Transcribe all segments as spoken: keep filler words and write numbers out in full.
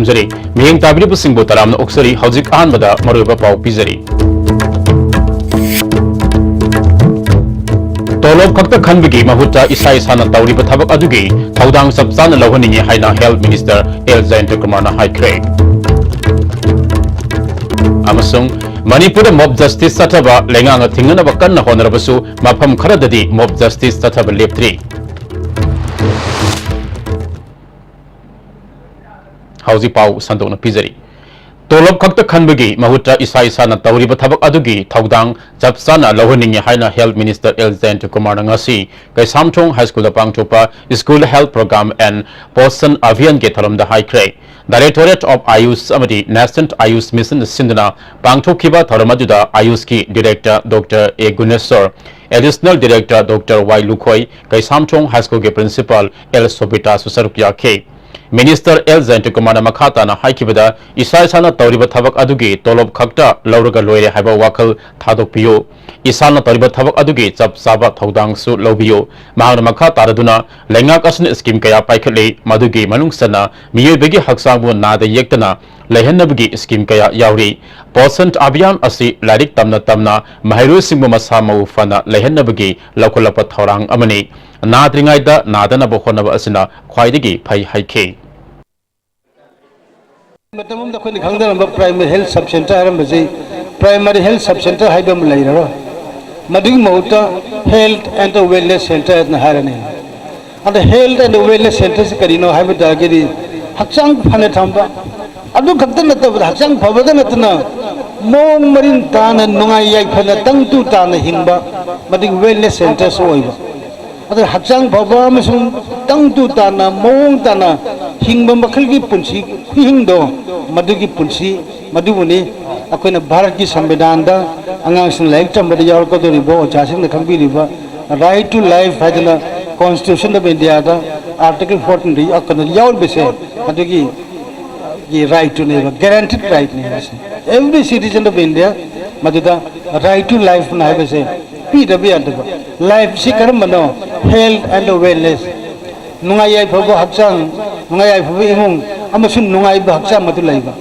ꯊꯝꯖꯔꯤ꯫ ꯃꯤꯠꯌꯦꯡ ꯇꯥꯕꯤꯔꯤꯕꯁꯤꯡꯕꯨ ꯇꯔꯥꯝꯅ ꯑꯣꯛꯆꯔꯤ꯫ ꯍꯧꯖꯤꯛ ꯑꯍꯥꯟꯕꯗ ꯃꯔꯨꯑꯣꯏꯕ ꯄꯥꯎ ꯄꯤꯖꯔꯤ꯫ ꯇꯣꯂꯣꯞ ꯈꯛꯇ ꯈꯟꯕꯒꯤ ꯃꯍꯨꯠꯇ ꯏꯁꯥ ꯏꯁꯥꯅ ꯇꯧꯔꯤꯕ ꯊꯕꯛ ꯑꯗꯨꯒꯤ ꯊꯧꯗꯥꯡ ꯆꯞ ꯆꯥꯅ ꯂꯧꯍꯟꯅꯤꯡꯏ ꯍꯥꯏꯅ Health Minister ꯑꯦꯜ ꯖꯌꯟꯇꯀꯨꯃꯥꯔꯅ ꯍꯥꯏꯈ꯭ꯔꯦ꯫ ꯑꯃꯁꯨꯡ ꯃꯅꯤꯄꯨꯔꯗ mob justice ꯆꯠꯊꯕ ꯂꯩꯉꯥꯛꯅ ꯊꯤꯡꯅꯅꯕ ꯀꯟꯅ ꯍꯣꯠꯅꯔꯕꯁꯨ ꯃꯐꯝ ꯈꯔꯗꯗꯤ mob justice ꯆꯠꯊꯕ ꯂꯦꯞꯇ꯭ꯔꯤ꯫ ꯍꯧꯖꯤꯛ ꯄꯥꯎ ꯁꯟꯗꯣꯛꯅ ꯄꯤꯖꯔꯤ꯫ ꯇꯣꯂꯣꯞ ꯈꯛꯇ ꯈꯟꯕꯒꯤ ꯃꯍꯨꯠꯇ ꯏꯁꯥ ꯏꯁꯥꯅ ꯇꯧꯔꯤꯕ ꯊꯕꯛ ꯑꯗꯨꯒꯤ ꯊꯧꯗꯥꯡ ꯆꯞ ꯆꯥꯅ ꯂꯧꯍꯟꯅꯤꯡꯏ ꯍꯥꯏꯅ Health Minister ꯑꯦꯜ ꯖꯌꯟꯇꯀꯨꯃꯥꯔꯅ ꯉꯁꯤ ꯀꯩꯁꯥꯝꯊꯣꯡ High Schoolꯗ ꯄꯥꯡꯊꯣꯛꯄ School Health Program and Poshan Abhiyanꯒꯤ ꯊꯧꯔꯝꯗ ꯍꯥꯏꯈ꯭ꯔꯦ꯫ Directorate of AYUSH ꯑꯃꯗꯤ National AYUSH Missionꯅ ꯁꯤꯟꯗꯨꯅ ꯄꯥꯡꯊꯣꯛꯈꯤꯕ ꯊꯧꯔꯝ ꯑꯗꯨꯗ AYUSHꯀꯤ Director Doctor ꯑꯦ ꯒꯨꯅꯦꯁꯣꯔ, Additional Director Doctor ꯋꯥꯏ Lukhoi, Keishamthong High Schoolꯒꯤ Principal L ꯁꯣꯕꯤꯇꯥꯁꯨ ꯁꯔꯨꯛ ꯌꯥꯈꯤ꯫ Minister ꯑꯦꯜ ꯖꯌꯟꯇꯀꯨꯃꯥꯔꯅ ꯃꯈꯥ ꯇꯥꯅ ꯍꯥꯏꯈꯤꯕꯗ, ꯏꯁꯥ ꯏꯁꯥꯅ ꯇꯧꯔꯤꯕ ꯊꯕꯛ ꯑꯗꯨꯒꯤ ꯇꯣꯂꯣꯞ ꯈꯛꯇ ꯂꯧꯔꯒ ꯂꯣꯏꯔꯦ ꯍꯥꯏꯕ ꯋꯥꯈꯜ ꯊꯥꯗꯣꯛꯄꯤꯌꯨ꯫ ꯏꯁꯥꯅ ꯇꯧꯔꯤꯕ ꯊꯕꯛ ꯑꯗꯨꯒꯤ ꯆꯞ ꯆꯥꯕ ꯊꯧꯗꯥꯡꯁꯨ ꯂꯧꯕꯤꯌꯨ꯫ ꯃꯍꯥꯛꯅ ꯃꯈꯥ ꯇꯥꯔꯗꯨꯅ, ꯂꯩꯉꯥꯛ ꯑꯁꯤꯅ scheme ꯀꯌꯥ ꯄꯥꯏꯈꯠꯂꯤ, ꯃꯗꯨꯒꯤ ꯃꯅꯨꯡ ꯆꯟꯅ ꯃꯤꯑꯣꯏꯕꯒꯤ ꯍꯛꯆꯥꯡꯕꯨ ꯅꯥꯗ ꯌꯦꯛꯇꯅ ꯂꯩꯍꯟꯅꯕꯒꯤ scheme ꯀꯌꯥ ꯌꯥꯎꯔꯤ꯫ Poshan Abhiyan ꯑꯁꯤ ꯂꯥꯏꯔꯤꯛ ꯇꯝꯅ ꯇꯝꯅ ꯃꯍꯩꯔꯣꯏꯁꯤꯡꯕꯨ ꯃꯁꯥ ꯃꯎ ꯐꯅ ꯂꯩꯍꯟꯅꯕꯒꯤ ꯂꯧꯈꯠꯂꯛꯄ ꯊꯧꯔꯥꯡ ꯑꯃꯅꯤ꯫ ꯅꯥꯗ꯭ꯔꯤꯉꯩꯗ ꯅꯥꯗꯅꯕ ꯍꯣꯠꯅꯕ ꯑꯁꯤꯅ ꯈ꯭ꯋꯥꯏꯗꯒꯤ ꯐꯩ ꯍꯥꯏꯈꯤ꯫ ꯃꯇꯝ ꯑꯃꯗ ꯑꯩꯈꯣꯏꯅ ꯈꯪꯅꯔꯝꯕ Primary Health Sub Centre ꯍꯥꯏꯔꯝꯕꯁꯤ Primary Health Sub Centre ꯍꯥꯏꯕ ꯑꯃ ꯂꯩꯔꯔꯣꯏ꯫ ꯃꯗꯨꯒꯤ ꯃꯍꯨꯠꯇ Health and Wellness Centre ꯍꯥꯏꯅ ꯍꯥꯏꯔꯅꯤ꯫ ꯑꯗ Health and Wellness Centreꯁꯤ ꯀꯔꯤꯅꯣ ꯍꯥꯏꯕ ꯇꯥꯔꯒꯗꯤ, ꯍꯛꯆꯥꯡ ꯐꯅ ꯊꯝꯕ, ꯑꯗꯨ ꯈꯛꯇ ꯅꯠꯇꯕꯗ, ꯍꯛꯆꯥꯡ ꯐꯕꯗ ꯅꯠꯇꯅ ꯃꯑꯣꯡ ꯃꯔꯤꯟ ꯇꯥꯅ ꯅꯨꯡꯉꯥꯏ ꯌꯥꯏꯐꯅ ꯇꯪꯗꯨ ꯇꯥꯅ ꯍꯤꯡꯕ, ꯃꯗꯨꯒꯤ Wellness Centreꯁꯨ ꯑꯣꯏꯕ꯫ ꯑꯗꯨ ꯍꯛꯆꯥꯡ ꯐꯕ ꯑꯃꯁꯨꯡ ꯇꯪꯗꯨ ꯇꯥꯅ ꯃꯑꯣꯡ ꯇꯥꯅ ꯍꯤꯡꯕ ꯃꯈꯜꯒꯤ ꯄꯨꯟꯁꯤ ꯈꯨꯍꯤꯡꯗꯣ, ꯃꯗꯨꯒꯤ ꯄꯨꯟꯁꯤ ꯃꯗꯨꯕꯨꯅꯤ ꯑꯩꯈꯣꯏꯅ ꯚꯥꯔꯠꯀꯤ ꯁꯪꯕꯤꯙꯥꯟꯗ ꯑꯉꯥꯡꯁꯤꯡ ꯂꯥꯏꯔꯤꯛ ꯇꯝꯕꯗ ꯌꯥꯎꯔꯛꯀꯗꯧꯔꯤꯕ ꯑꯣꯖꯥꯁꯤꯡꯅ ꯈꯪꯕꯤꯔꯤꯕ Right to Life ꯍꯥꯏꯗꯅ Constitution of Indiaꯗ Article fourteenꯗ ꯌꯥꯎ-, ꯀꯩꯅꯣ ꯌꯥꯎꯔꯤꯕꯁꯦ, ꯑꯗꯨꯒꯤ ꯒꯤ rightꯇꯨꯅꯦꯕ, guaranteed rightꯅꯦ ꯃꯁꯤ꯫ Every citizen of India ꯃꯗꯨꯗ Right to Lifeꯅ ꯍꯥꯏꯕꯁꯦ ꯄꯤꯗꯕ ꯌꯥꯗꯕ꯫ Lifeꯁꯤ ꯀꯔꯝꯕꯅꯣ? Health and Wellness꯫ ꯅꯨꯡꯉꯥꯏ ꯌꯥꯏꯐꯕ ꯍꯛꯆꯥꯡ, ꯅꯨꯡꯉꯥꯏ ꯌꯥꯏꯐꯕ ꯏꯃꯨꯡ, ꯑꯃꯁꯨꯡ ꯅꯨꯡꯉꯥꯏꯕ ꯍꯛꯆꯥꯡ ꯑꯗꯨ ꯂꯩꯕ꯫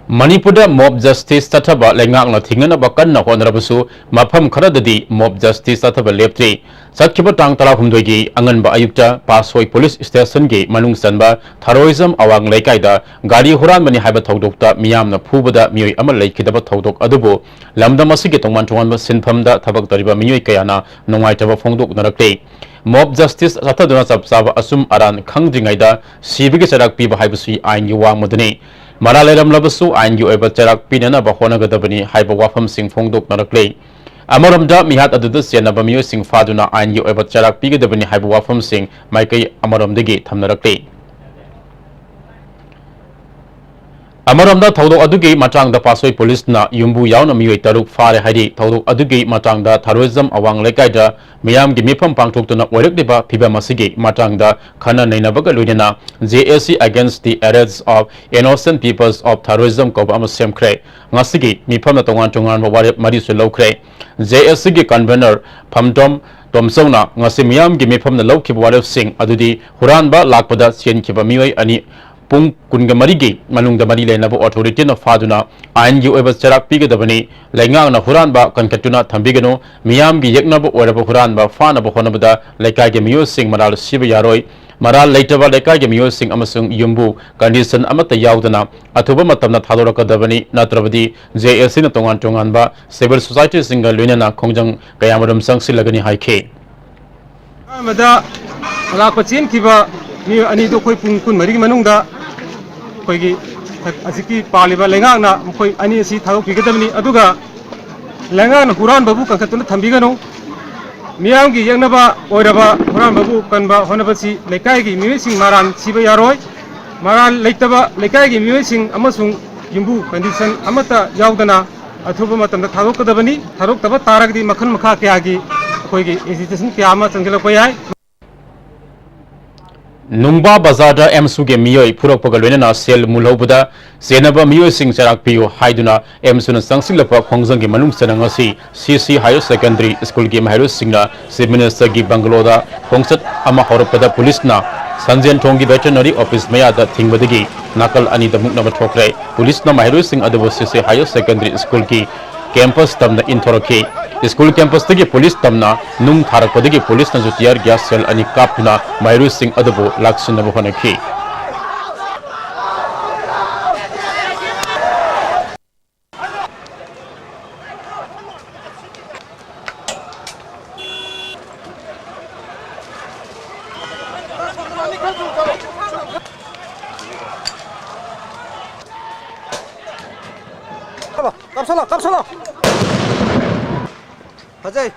ꯃꯅꯤꯄꯨꯔꯗ ꯃꯣꯕ ꯖꯁꯇꯤꯁ ꯆꯠꯊꯕ ꯂꯩꯉꯥꯛꯅ ꯊꯤꯡꯅꯅꯕ ꯀꯟꯅ ꯍꯣꯠꯅꯔꯕꯁꯨ, ꯃꯐꯝ ꯈꯔꯗꯗꯤ ꯃꯣꯕ ꯖꯁꯇꯤꯁ ꯆꯠꯊꯕ ꯂꯦꯞꯇ꯭ꯔꯤ꯫ ꯆꯠꯈꯤꯕ ꯇꯥꯡ ꯇꯔꯥꯍꯨꯝꯗꯣꯏꯒꯤ ꯑꯉꯟꯕ ꯑꯌꯨꯛꯇ ꯄꯥꯠꯁꯣꯏ ꯄꯨꯂꯤꯁ ꯁ꯭ꯇꯦꯁꯟꯒꯤ ꯃꯅꯨꯡ ꯆꯟꯕ ꯊꯔꯣꯏꯖꯝ ꯑꯋꯥꯡ ꯂꯩꯀꯥꯏꯗ ꯒꯥꯔꯤ ꯍꯨꯔꯥꯟꯕꯅꯤ ꯍꯥꯏꯕ ꯊꯧꯗꯣꯛꯇ ꯃꯤꯌꯥꯝꯅ ꯐꯨꯕꯗ ꯃꯤꯑꯣꯏ ꯑꯃ ꯂꯩꯈꯤꯗꯕ ꯊꯧꯗꯣꯛ ꯑꯗꯨꯕꯨ ꯂꯝꯗꯝ ꯑꯁꯤꯒꯤ ꯇꯣꯉꯥꯟ ꯇꯣꯉꯥꯟꯕ ꯁꯤꯟꯐꯝꯗ ꯊꯕꯛ ꯇꯧꯔꯤꯕ ꯃꯤꯑꯣꯏ ꯀꯌꯥꯅ ꯅꯨꯡꯉꯥꯏꯇꯕ ꯐꯣꯡꯗꯣꯛꯅꯔꯛꯂꯤ꯫ ꯃꯣꯕ ꯖꯁꯇꯤꯁ ꯆꯠꯊꯗꯨꯅ ꯆꯞ ꯆꯥꯕ ꯑꯆꯨꯝ ꯑꯔꯥꯟ ꯈꯪꯗ꯭ꯔꯤꯉꯩꯗ ꯁꯤꯕꯒꯤ ꯆꯩꯔꯥꯛ ꯄꯤꯕ ꯍꯥꯏꯕꯁꯤ ꯑꯥꯏꯟꯒꯤ ꯋꯥꯡꯃꯗꯅꯤ꯫ ꯃꯔꯥꯜ ꯂꯩꯔꯝꯂꯕꯁꯨ ꯑꯥꯏꯟꯒꯤ ꯑꯣꯏꯕ ꯆꯩꯔꯥꯛ ꯄꯤꯅꯅꯕ ꯍꯣꯠꯅꯒꯗꯕꯅꯤ ꯍꯥꯏꯕ ꯋꯥꯐꯝꯁꯤꯡ ꯐꯣꯡꯗꯣꯛꯅꯔꯛꯂꯤ꯫ ꯑꯃꯔꯣꯝꯗ ꯃꯤꯍꯥꯠ ꯑꯗꯨꯗ ꯆꯦꯟꯅꯕ ꯃꯤꯑꯣꯏꯁꯤꯡ ꯐꯥꯗꯨꯅ ꯑꯥꯏꯟꯒꯤ ꯑꯣꯏꯕ ꯆꯩꯔꯥꯛ ꯄꯤꯒꯗꯕꯅꯤ ꯍꯥꯏꯕ ꯋꯥꯐꯝꯁꯤꯡ ꯃꯥꯏꯀꯩ ꯑꯃꯔꯣꯝꯗꯒꯤ ꯊꯝꯅꯔꯛꯂꯤ꯫ ꯑꯃꯔꯣꯝꯗ ꯊꯧꯗꯣꯛ ꯑꯗꯨꯒꯤ ꯃꯇꯥꯡꯗ ꯄꯥꯠꯁꯣꯏ ꯄꯨꯂꯤꯁꯅ ꯌꯨꯝꯕꯨ ꯌꯥꯎꯅ ꯃꯤꯑꯣꯏ ꯇꯔꯨꯛ ꯐꯥꯔꯦ ꯍꯥꯏꯔꯤ꯫ ꯊꯧꯗꯣꯛ ꯑꯗꯨꯒꯤ ꯃꯇꯥꯡꯗ ꯊꯔꯣꯏꯖꯝ ꯑꯋꯥꯡ ꯂꯩꯀꯥꯏꯗ ꯃꯤꯌꯥꯝꯒꯤ ꯃꯤꯐꯝ ꯄꯥꯡꯊꯣꯛꯇꯨꯅ ꯑꯣꯏꯔꯛꯂꯤꯕ ꯐꯤꯕꯝ ꯑꯁꯤꯒꯤ ꯃꯇꯥꯡꯗ ꯈꯟꯅ ꯅꯩꯅꯕꯒ ꯂꯣꯏꯅꯅ J A C Against the Arrest of Innocent Peoples of Tharoism ꯀꯧꯕ ꯑꯃ ꯁꯦꯝꯈ꯭ꯔꯦ꯫ ꯉꯁꯤꯒꯤ ꯃꯤꯐꯝꯗ ꯇꯣꯉꯥꯟ ꯇꯣꯉꯥꯟꯕ ꯋꯥꯔꯦꯞ ꯃꯔꯤꯁꯨ ꯂꯧꯈ꯭ꯔꯦ꯫ J A C ꯒꯤ convener ꯐꯝꯗꯣꯝ ꯇꯣꯝꯆꯧꯅ ꯉꯁꯤ ꯃꯤꯌꯥꯝꯒꯤ ꯃꯤꯐꯝꯗ ꯂꯧꯈꯤꯕ ꯋꯥꯔꯦꯞꯁꯤꯡ ꯑꯗꯨꯗꯤ ꯍꯨꯔꯥꯟꯕ ꯂꯥꯛꯄꯗ ꯆꯦꯟꯈꯤꯕ ꯃꯤꯑꯣꯏ ꯑꯅꯤ ꯄꯨꯡ ꯀꯨꯟꯒ ꯃꯔꯤꯒꯤ ꯃꯅꯨꯡꯗ ꯃꯔꯤ ꯂꯩꯅꯕ authority ꯅ ꯐꯥꯗꯨꯅ ꯑꯥꯏꯟꯒꯤ ꯑꯣꯏꯕ ꯆꯩꯔꯥꯛ ꯄꯤꯒꯗꯕꯅꯤ꯫ ꯂꯩꯉꯥꯛꯅ ꯍꯨꯔꯥꯟꯕ ꯀꯟꯈꯠꯇꯨꯅ ꯊꯝꯕꯤꯒꯅꯨ꯫ ꯃꯤꯌꯥꯝꯒꯤ ꯌꯦꯛꯅꯕ ꯑꯣꯏꯔꯕ ꯍꯨꯔꯥꯟꯕ ꯐꯥꯅꯕ ꯍꯣꯠꯅꯕꯗ ꯂꯩꯀꯥꯏꯒꯤ ꯃꯤꯑꯣꯏꯁꯤꯡ ꯃꯔꯥꯜ ꯁꯤꯕ ꯌꯥꯔꯣꯏ꯫ ꯃꯔꯥꯜ ꯂꯩꯇꯕ ꯂꯩꯀꯥꯏꯒꯤ ꯃꯤꯑꯣꯏꯁꯤꯡ ꯑꯃꯁꯨꯡ ꯌꯨꯝꯕꯨ condition ꯑꯃꯠꯇ ꯌꯥꯎꯗꯅ ꯑꯊꯨꯕ ꯃꯇꯝꯗ ꯊꯥꯗꯣꯔꯛꯀꯗꯕꯅꯤ, ꯅꯠꯇ꯭ꯔꯕꯗꯤ J A C ꯅ ꯇꯣꯉꯥꯟ ꯇꯣꯉꯥꯟꯕ civil society ꯁꯤꯡꯒ ꯂꯣꯏꯅꯅ ꯈꯣꯡꯖꯪ ꯀꯌꯥꯃꯔꯨꯝ ꯆꯪꯁꯤꯜꯂꯒꯅꯤ ꯍꯥꯏꯈꯤ꯫ ꯑꯍꯥꯟꯕꯗ ꯂꯥꯛꯄ ꯆꯦꯟꯈꯤꯕ ꯃꯤꯑꯣꯏ ꯑꯅꯤꯗꯨ ꯑꯩꯈꯣꯏ ꯄꯨꯡ ꯀꯨꯟꯃꯔꯤꯒꯤ ꯃꯅꯨꯡꯗ ꯑꯩꯈꯣꯏꯒꯤ ꯍꯧꯖꯤꯛꯀꯤ ꯄꯥꯜꯂꯤꯕ ꯂꯩꯉꯥꯛꯅ ꯃꯈꯣꯏ ꯑꯅꯤ ꯑꯁꯤ ꯊꯥꯗꯣꯛꯄꯤꯒꯗꯕꯅꯤ꯫ ꯑꯗꯨꯒ ꯂꯩꯉꯥꯛꯅ ꯍꯨꯔꯥꯟꯕꯕꯨ ꯀꯟꯈꯠꯇꯨꯅ ꯊꯝꯕꯤꯒꯅꯨ꯫ ꯃꯤꯌꯥꯝꯒꯤ ꯌꯦꯛꯅꯕ ꯑꯣꯏꯔꯕ ꯍꯨꯔꯥꯟꯕꯕꯨ ꯀꯟꯕ ꯍꯣꯠꯅꯕꯁꯤ ꯂꯩꯀꯥꯏꯒꯤ ꯃꯤꯑꯣꯏꯁꯤꯡ ꯃꯔꯥꯟ ꯁꯤꯕ ꯌꯥꯔꯣꯏ꯫ ꯃꯔꯥꯜ ꯂꯩꯇꯕ ꯂꯩꯀꯥꯏꯒꯤ ꯃꯤꯑꯣꯏꯁꯤꯡ ꯑꯃꯁꯨꯡ ꯌꯨꯝꯕꯨ condition ꯑꯃꯠꯇ ꯌꯥꯎꯗꯅ ꯑꯊꯨꯕ ꯃꯇꯝꯗ ꯊꯥꯗꯣꯛꯀꯗꯕꯅꯤ꯫ ꯊꯥꯗꯣꯛꯇꯕ ꯇꯥꯔꯒꯗꯤ ꯃꯈꯜ ꯃꯈꯥ ꯀꯌꯥꯒꯤ ꯑꯩꯈꯣꯏꯒꯤ agitation ꯀꯌꯥ ꯑꯃ ꯆꯪꯁꯤꯜꯂꯛꯄ ꯌꯥꯏ꯫ ꯅꯨꯡꯕꯥ ꯕꯖꯥꯔꯗ ꯑꯦꯝꯁꯨꯒꯤ ꯃꯤꯑꯣꯏ ꯐꯨꯔꯛꯄꯒ ꯂꯣꯏꯅꯅ ꯁꯦꯜ ꯃꯨꯜꯍꯧꯕꯗ ꯆꯦꯟꯅꯕ ꯃꯤꯑꯣꯏꯁꯤꯡ ꯆꯩꯔꯥꯛ ꯄꯤꯌꯨ ꯍꯥꯏꯗꯨꯅ ꯑꯦꯝꯁꯨꯅ ꯆꯪꯁꯤꯜꯂꯛꯄ ꯈꯣꯡꯖꯪꯒꯤ ꯃꯅꯨꯡ ꯆꯟꯅ ꯉꯁꯤ C C Higher Secondary School ꯒꯤ ꯃꯍꯩꯔꯣꯏꯁꯤꯡꯅ Chief Minister ꯒꯤ bungalow ꯗ ꯈꯣꯡꯆꯠ ꯑꯃ ꯍꯧꯔꯛꯄꯗ ꯄꯨꯂꯤꯁꯅ ꯁꯟꯖꯦꯟꯊꯣꯡꯒꯤ ꯚꯦꯇꯔꯤꯅꯔꯤ ꯑꯣꯐꯤꯁ ꯃꯌꯥꯗ ꯊꯤꯡꯕꯗꯒꯤ ꯅꯥꯀꯜ ꯑꯅꯤꯗ ꯃꯨꯛꯅꯕ ꯊꯣꯛꯈ꯭ꯔꯦ꯫ ꯄꯨꯂꯤꯁꯅ ꯃꯍꯩꯔꯣꯏꯁꯤꯡ ꯑꯗꯨꯕꯨ ꯁꯤꯁꯤ ꯍꯥꯌꯔ ꯁꯦꯀꯦꯟꯗꯔꯤ ꯁ꯭ꯀꯨꯜꯒꯤ ꯀꯦꯝꯄꯁ ꯇꯝꯅ ꯏꯟꯊꯣꯔꯛꯈꯤ꯫ ꯁ꯭ꯀꯨꯜ ꯀꯦꯝꯄꯁꯇꯒꯤ ꯄꯨꯂꯤꯁ ꯇꯝꯅ ꯅꯨꯡ ꯊꯥꯔꯛꯄꯗꯒꯤ ꯄꯨꯂꯤꯁꯅꯁꯨ ꯇꯤꯌꯔ ꯒ꯭ꯌꯥꯁ ꯁꯦꯜ ꯑꯅꯤ ꯀꯥꯞꯇꯨꯅ ꯃꯍꯩꯔꯣꯏꯁꯤꯡ ꯑꯗꯨꯕꯨ ꯂꯥꯛꯁꯤꯟꯅꯕ ꯍꯣꯠꯅꯈꯤ꯫ ꯀꯥꯞꯁꯜꯂꯣ, ꯀꯥꯞꯁꯜꯂꯣ꯫ ꯐꯖꯩ꯫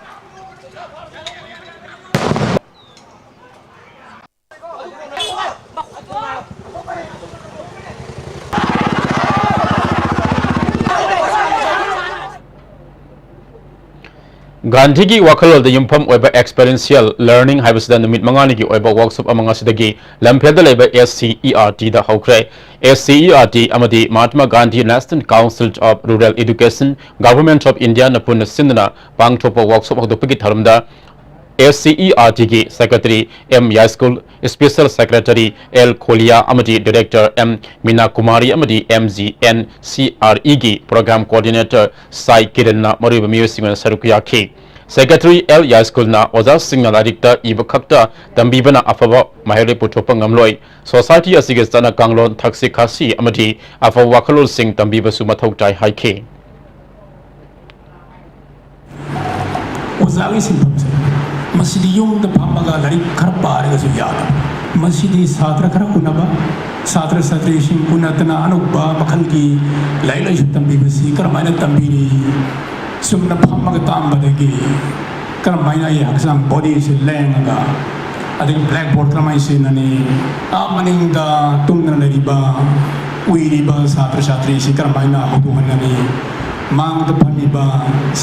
ꯒꯥꯟꯙꯤꯒꯤ ꯋꯥꯈꯜꯂꯣꯟꯗ ꯌꯨꯝꯐꯝ ꯑꯣꯏꯕ experiential learning ꯍꯥꯏꯕꯁꯤꯗ ꯅꯨꯃꯤꯠ ꯃꯉꯥꯅꯤꯒꯤ ꯑꯣꯏꯕ workshop ꯑꯃ ꯉꯁꯤꯗꯒꯤ ꯂꯝꯐꯦꯜꯗ ꯂꯩꯕ S C E R T ꯗ ꯍꯧꯈ꯭ꯔꯦ꯫ S C E R T ꯑꯃꯗꯤ Mahatma Gandhi National Council of Rural Education, Government of India ꯅ ꯄꯨꯟꯅ ꯁꯤꯟꯗꯨꯅ ꯄꯥꯡꯊꯣꯛꯄ workshop ꯍꯧꯗꯣꯛꯄꯒꯤ ꯊꯧꯔꯝꯗ S C E R T ꯒꯤ Secretary M ꯌꯥꯏꯁ꯭ꯀꯨꯜ, Special Secretary L ꯈꯣꯂꯤꯌꯥ ꯑꯃꯗꯤ Director M ꯃꯤꯅꯥ ꯀꯨꯃꯥꯔꯤ ꯑꯃꯗꯤ M G N C R E ꯒꯤ Program Coordinator ꯁꯥꯏ ꯀꯤꯔꯟꯅ ꯃꯔꯨꯑꯣꯏꯕ ꯃꯤꯑꯣꯏꯁꯤꯡ ꯑꯣꯏꯅ ꯁꯔꯨꯛ ꯌꯥꯈꯤ꯫ Secretary L ꯌꯥꯏꯁ꯭ꯀꯨꯜꯅ ꯑꯣꯖꯥꯁꯤꯡꯅ ꯂꯥꯏꯔꯤꯛꯇ ꯏꯕ ꯈꯛꯇ ꯇꯝꯕꯤꯕꯅ ꯑꯐꯕ ꯃꯍꯩꯔꯣꯏ ꯄꯨꯊꯣꯛꯄ ꯉꯝꯂꯣꯏ, society ꯑꯁꯤꯒꯤ ꯆꯠꯅ ꯀꯥꯡꯂꯣꯟ, ꯊꯛꯁꯤ ꯈꯥꯁꯤ ꯑꯃꯗꯤ ꯑꯐꯕ ꯋꯥꯈꯜꯂꯣꯟꯁꯤꯡ ꯇꯝꯕꯤꯕꯁꯨ ꯃꯊꯧ ꯇꯥꯏ ꯍꯥꯏꯈꯤ꯫ ꯑꯣꯖꯥꯒꯤ ꯁꯤꯟꯐꯝꯁꯦ, ꯃꯁꯤꯗꯤ ꯌꯨꯝꯗ ꯐꯝꯃꯒ ꯂꯥꯏꯔꯤꯛ ꯈꯔ ꯄꯥꯔꯒꯁꯨ ꯌꯥꯗꯕ꯫ ꯃꯁꯤꯗꯤ ꯁꯥꯇ꯭ꯔ ꯈꯔ ꯎꯅꯕ, ꯁꯥꯇ꯭ꯔ ꯁꯥꯇ꯭ꯔꯤꯁꯤꯡ ꯎꯅꯗꯅ ꯑꯅꯧꯕ ꯃꯈꯜꯒꯤ ꯂꯥꯏꯔꯤꯛ ꯂꯥꯏꯁꯨ ꯇꯝꯕꯤꯕꯁꯤ ꯀꯔꯝꯍꯥꯏꯅ ꯇꯝꯕꯤꯔꯤ? ꯆꯨꯝꯅ ꯐꯝꯃꯒ ꯇꯥꯛꯑꯝꯕꯗꯒꯤ ꯀꯔꯝꯍꯥꯏꯅ ꯑꯩ ꯍꯛꯆꯥꯡ bodyꯁꯦ ꯂꯦꯡꯉꯒ, ꯑꯗꯒꯤ blackboard ꯀꯔꯝꯍꯥꯏꯅ ꯁꯤꯖꯤꯟꯅꯅꯤ? ꯑꯥ ꯃꯅꯤꯡꯗ ꯇꯨꯝꯗꯨꯅ ꯂꯩꯔꯤꯕ, ꯎꯏꯔꯤꯕ ꯁꯥꯇ꯭ꯔ ꯁꯥꯇ꯭ꯔꯤꯁꯤ ꯀꯔꯝꯍꯥꯏꯅ ꯍꯧꯗꯣꯛꯍꯟꯒꯅꯤ? ꯃꯥꯡꯗ ꯐꯝꯃꯤꯕ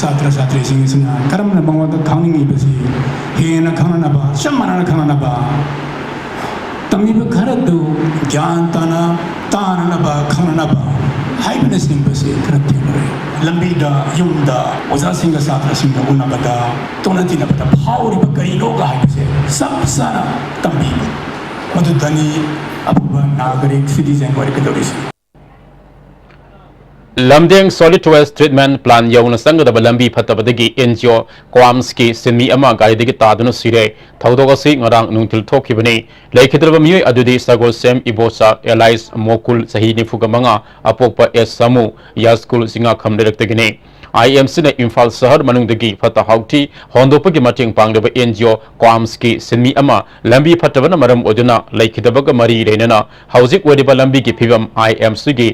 ꯁꯥꯇ꯭ꯔ ꯁꯥꯇ꯭ꯔꯤꯁꯤꯡ ꯑꯁꯤꯅ ꯀꯔꯝꯅ ꯃꯉꯣꯟꯗ ꯈꯪꯅꯤꯡꯉꯤꯕꯁꯤ ꯍꯦꯟꯅ ꯈꯪꯅꯅꯕ, ꯆꯞ ꯃꯥꯟꯅꯅ ꯈꯪꯅꯅꯕ, ꯇꯝꯃꯤꯕ ꯈꯔꯗꯨ ꯒ꯭ꯌꯥꯟ ꯇꯥꯅ ꯇꯥꯅꯅꯕ, ꯈꯪꯅꯅꯕ ꯍꯥꯏꯕꯅꯆꯤꯡꯕꯁꯦ ꯈꯔ ꯊꯦꯡꯅꯔꯦ꯫ ꯂꯝꯕꯤꯗ, ꯌꯨꯝꯗ, ꯑꯣꯖꯥꯁꯤꯡꯒ ꯁꯥꯇ꯭ꯔꯁꯤꯡꯒ ꯎꯅꯕꯗ, ꯇꯣꯠꯅ ꯇꯤꯟꯅꯕꯗ ꯐꯥꯎꯔꯤꯕ ꯀꯔꯤꯅꯣꯒ ꯍꯥꯏꯕꯁꯦ ꯆꯞ ꯆꯥꯅ ꯇꯝꯕꯤꯕ꯫ ꯃꯗꯨꯗꯅꯤ ꯑꯐꯕ ꯅꯥꯒꯔꯤꯛ ꯁꯤꯇꯤꯖꯦꯟ ꯑꯣꯏꯔꯛꯀꯗꯧꯔꯤꯁꯤ꯫ ꯂꯝꯗꯦꯡ ꯁꯣꯂꯤꯠ ꯋꯦꯁ ꯇ꯭ꯔꯤꯠꯃꯦꯟ ꯄ꯭ꯂꯥꯟ ꯌꯧꯅ ꯆꯪꯒꯗꯕ ꯂꯝꯕꯤ ꯐꯠꯇꯕꯗꯒꯤ ꯑꯦꯟ ꯖꯤ ꯑꯣ ꯀ꯭ꯋꯥꯝꯁꯀꯤ ꯁꯤꯟꯃꯤ ꯑꯃ ꯒꯥꯔꯤꯗꯒꯤ ꯇꯥꯗꯨꯅ ꯁꯤꯔꯦ꯫ ꯊꯧꯗꯣꯛ ꯑꯁꯤ ꯉꯔꯥꯡ ꯅꯨꯡꯊꯤꯜ ꯊꯣꯛꯈꯤꯕꯅꯤ꯫ ꯂꯩꯈꯤꯗ꯭ꯔꯕ ꯃꯤꯑꯣꯏ ꯑꯗꯨꯗꯤ ꯁꯒꯣꯜꯁꯦꯝ ꯏꯕꯣꯆꯥ ꯑꯦꯂꯥꯏꯁ ꯃꯣꯀꯨꯜ, ꯆꯍꯤ ꯅꯤꯐꯨꯒ ꯃꯉꯥ, ꯑꯄꯣꯛꯄ ꯑꯦꯁ ꯁꯥꯃꯨ, ꯌꯥꯁꯀꯨꯜ ꯆꯤꯡꯉꯥꯈꯝ ꯂꯩꯔꯛꯇꯒꯤꯅꯤ꯫ ꯑꯥꯏ ꯑꯦꯝ ꯁꯤꯅ ꯏꯝꯐꯥꯜ ꯁꯍꯔ ꯃꯅꯨꯡꯗꯒꯤ ꯐꯠꯇ ꯍꯥꯎꯊꯤ ꯍꯣꯟꯗꯣꯛꯄꯒꯤ ꯃꯇꯦꯡ ꯄꯥꯡꯂꯤꯕ ꯑꯦꯟ ꯖꯤ ꯑꯣ ꯀ꯭ꯋꯥꯝꯁꯀꯤ ꯁꯤꯟꯃꯤ ꯑꯃ ꯂꯝꯕꯤ ꯐꯠꯇꯕꯅ ꯃꯔꯝ ꯑꯣꯏꯗꯨꯅ ꯂꯩꯈꯤꯗꯕꯒ ꯃꯔꯤ ꯂꯩꯅꯅ ꯍꯧꯖꯤꯛ ꯑꯣꯏꯔꯤꯕ ꯂꯝꯕꯤꯒꯤ ꯐꯤꯕꯝ ꯑꯥꯏ ꯑꯦꯝ ꯁꯤꯒꯤ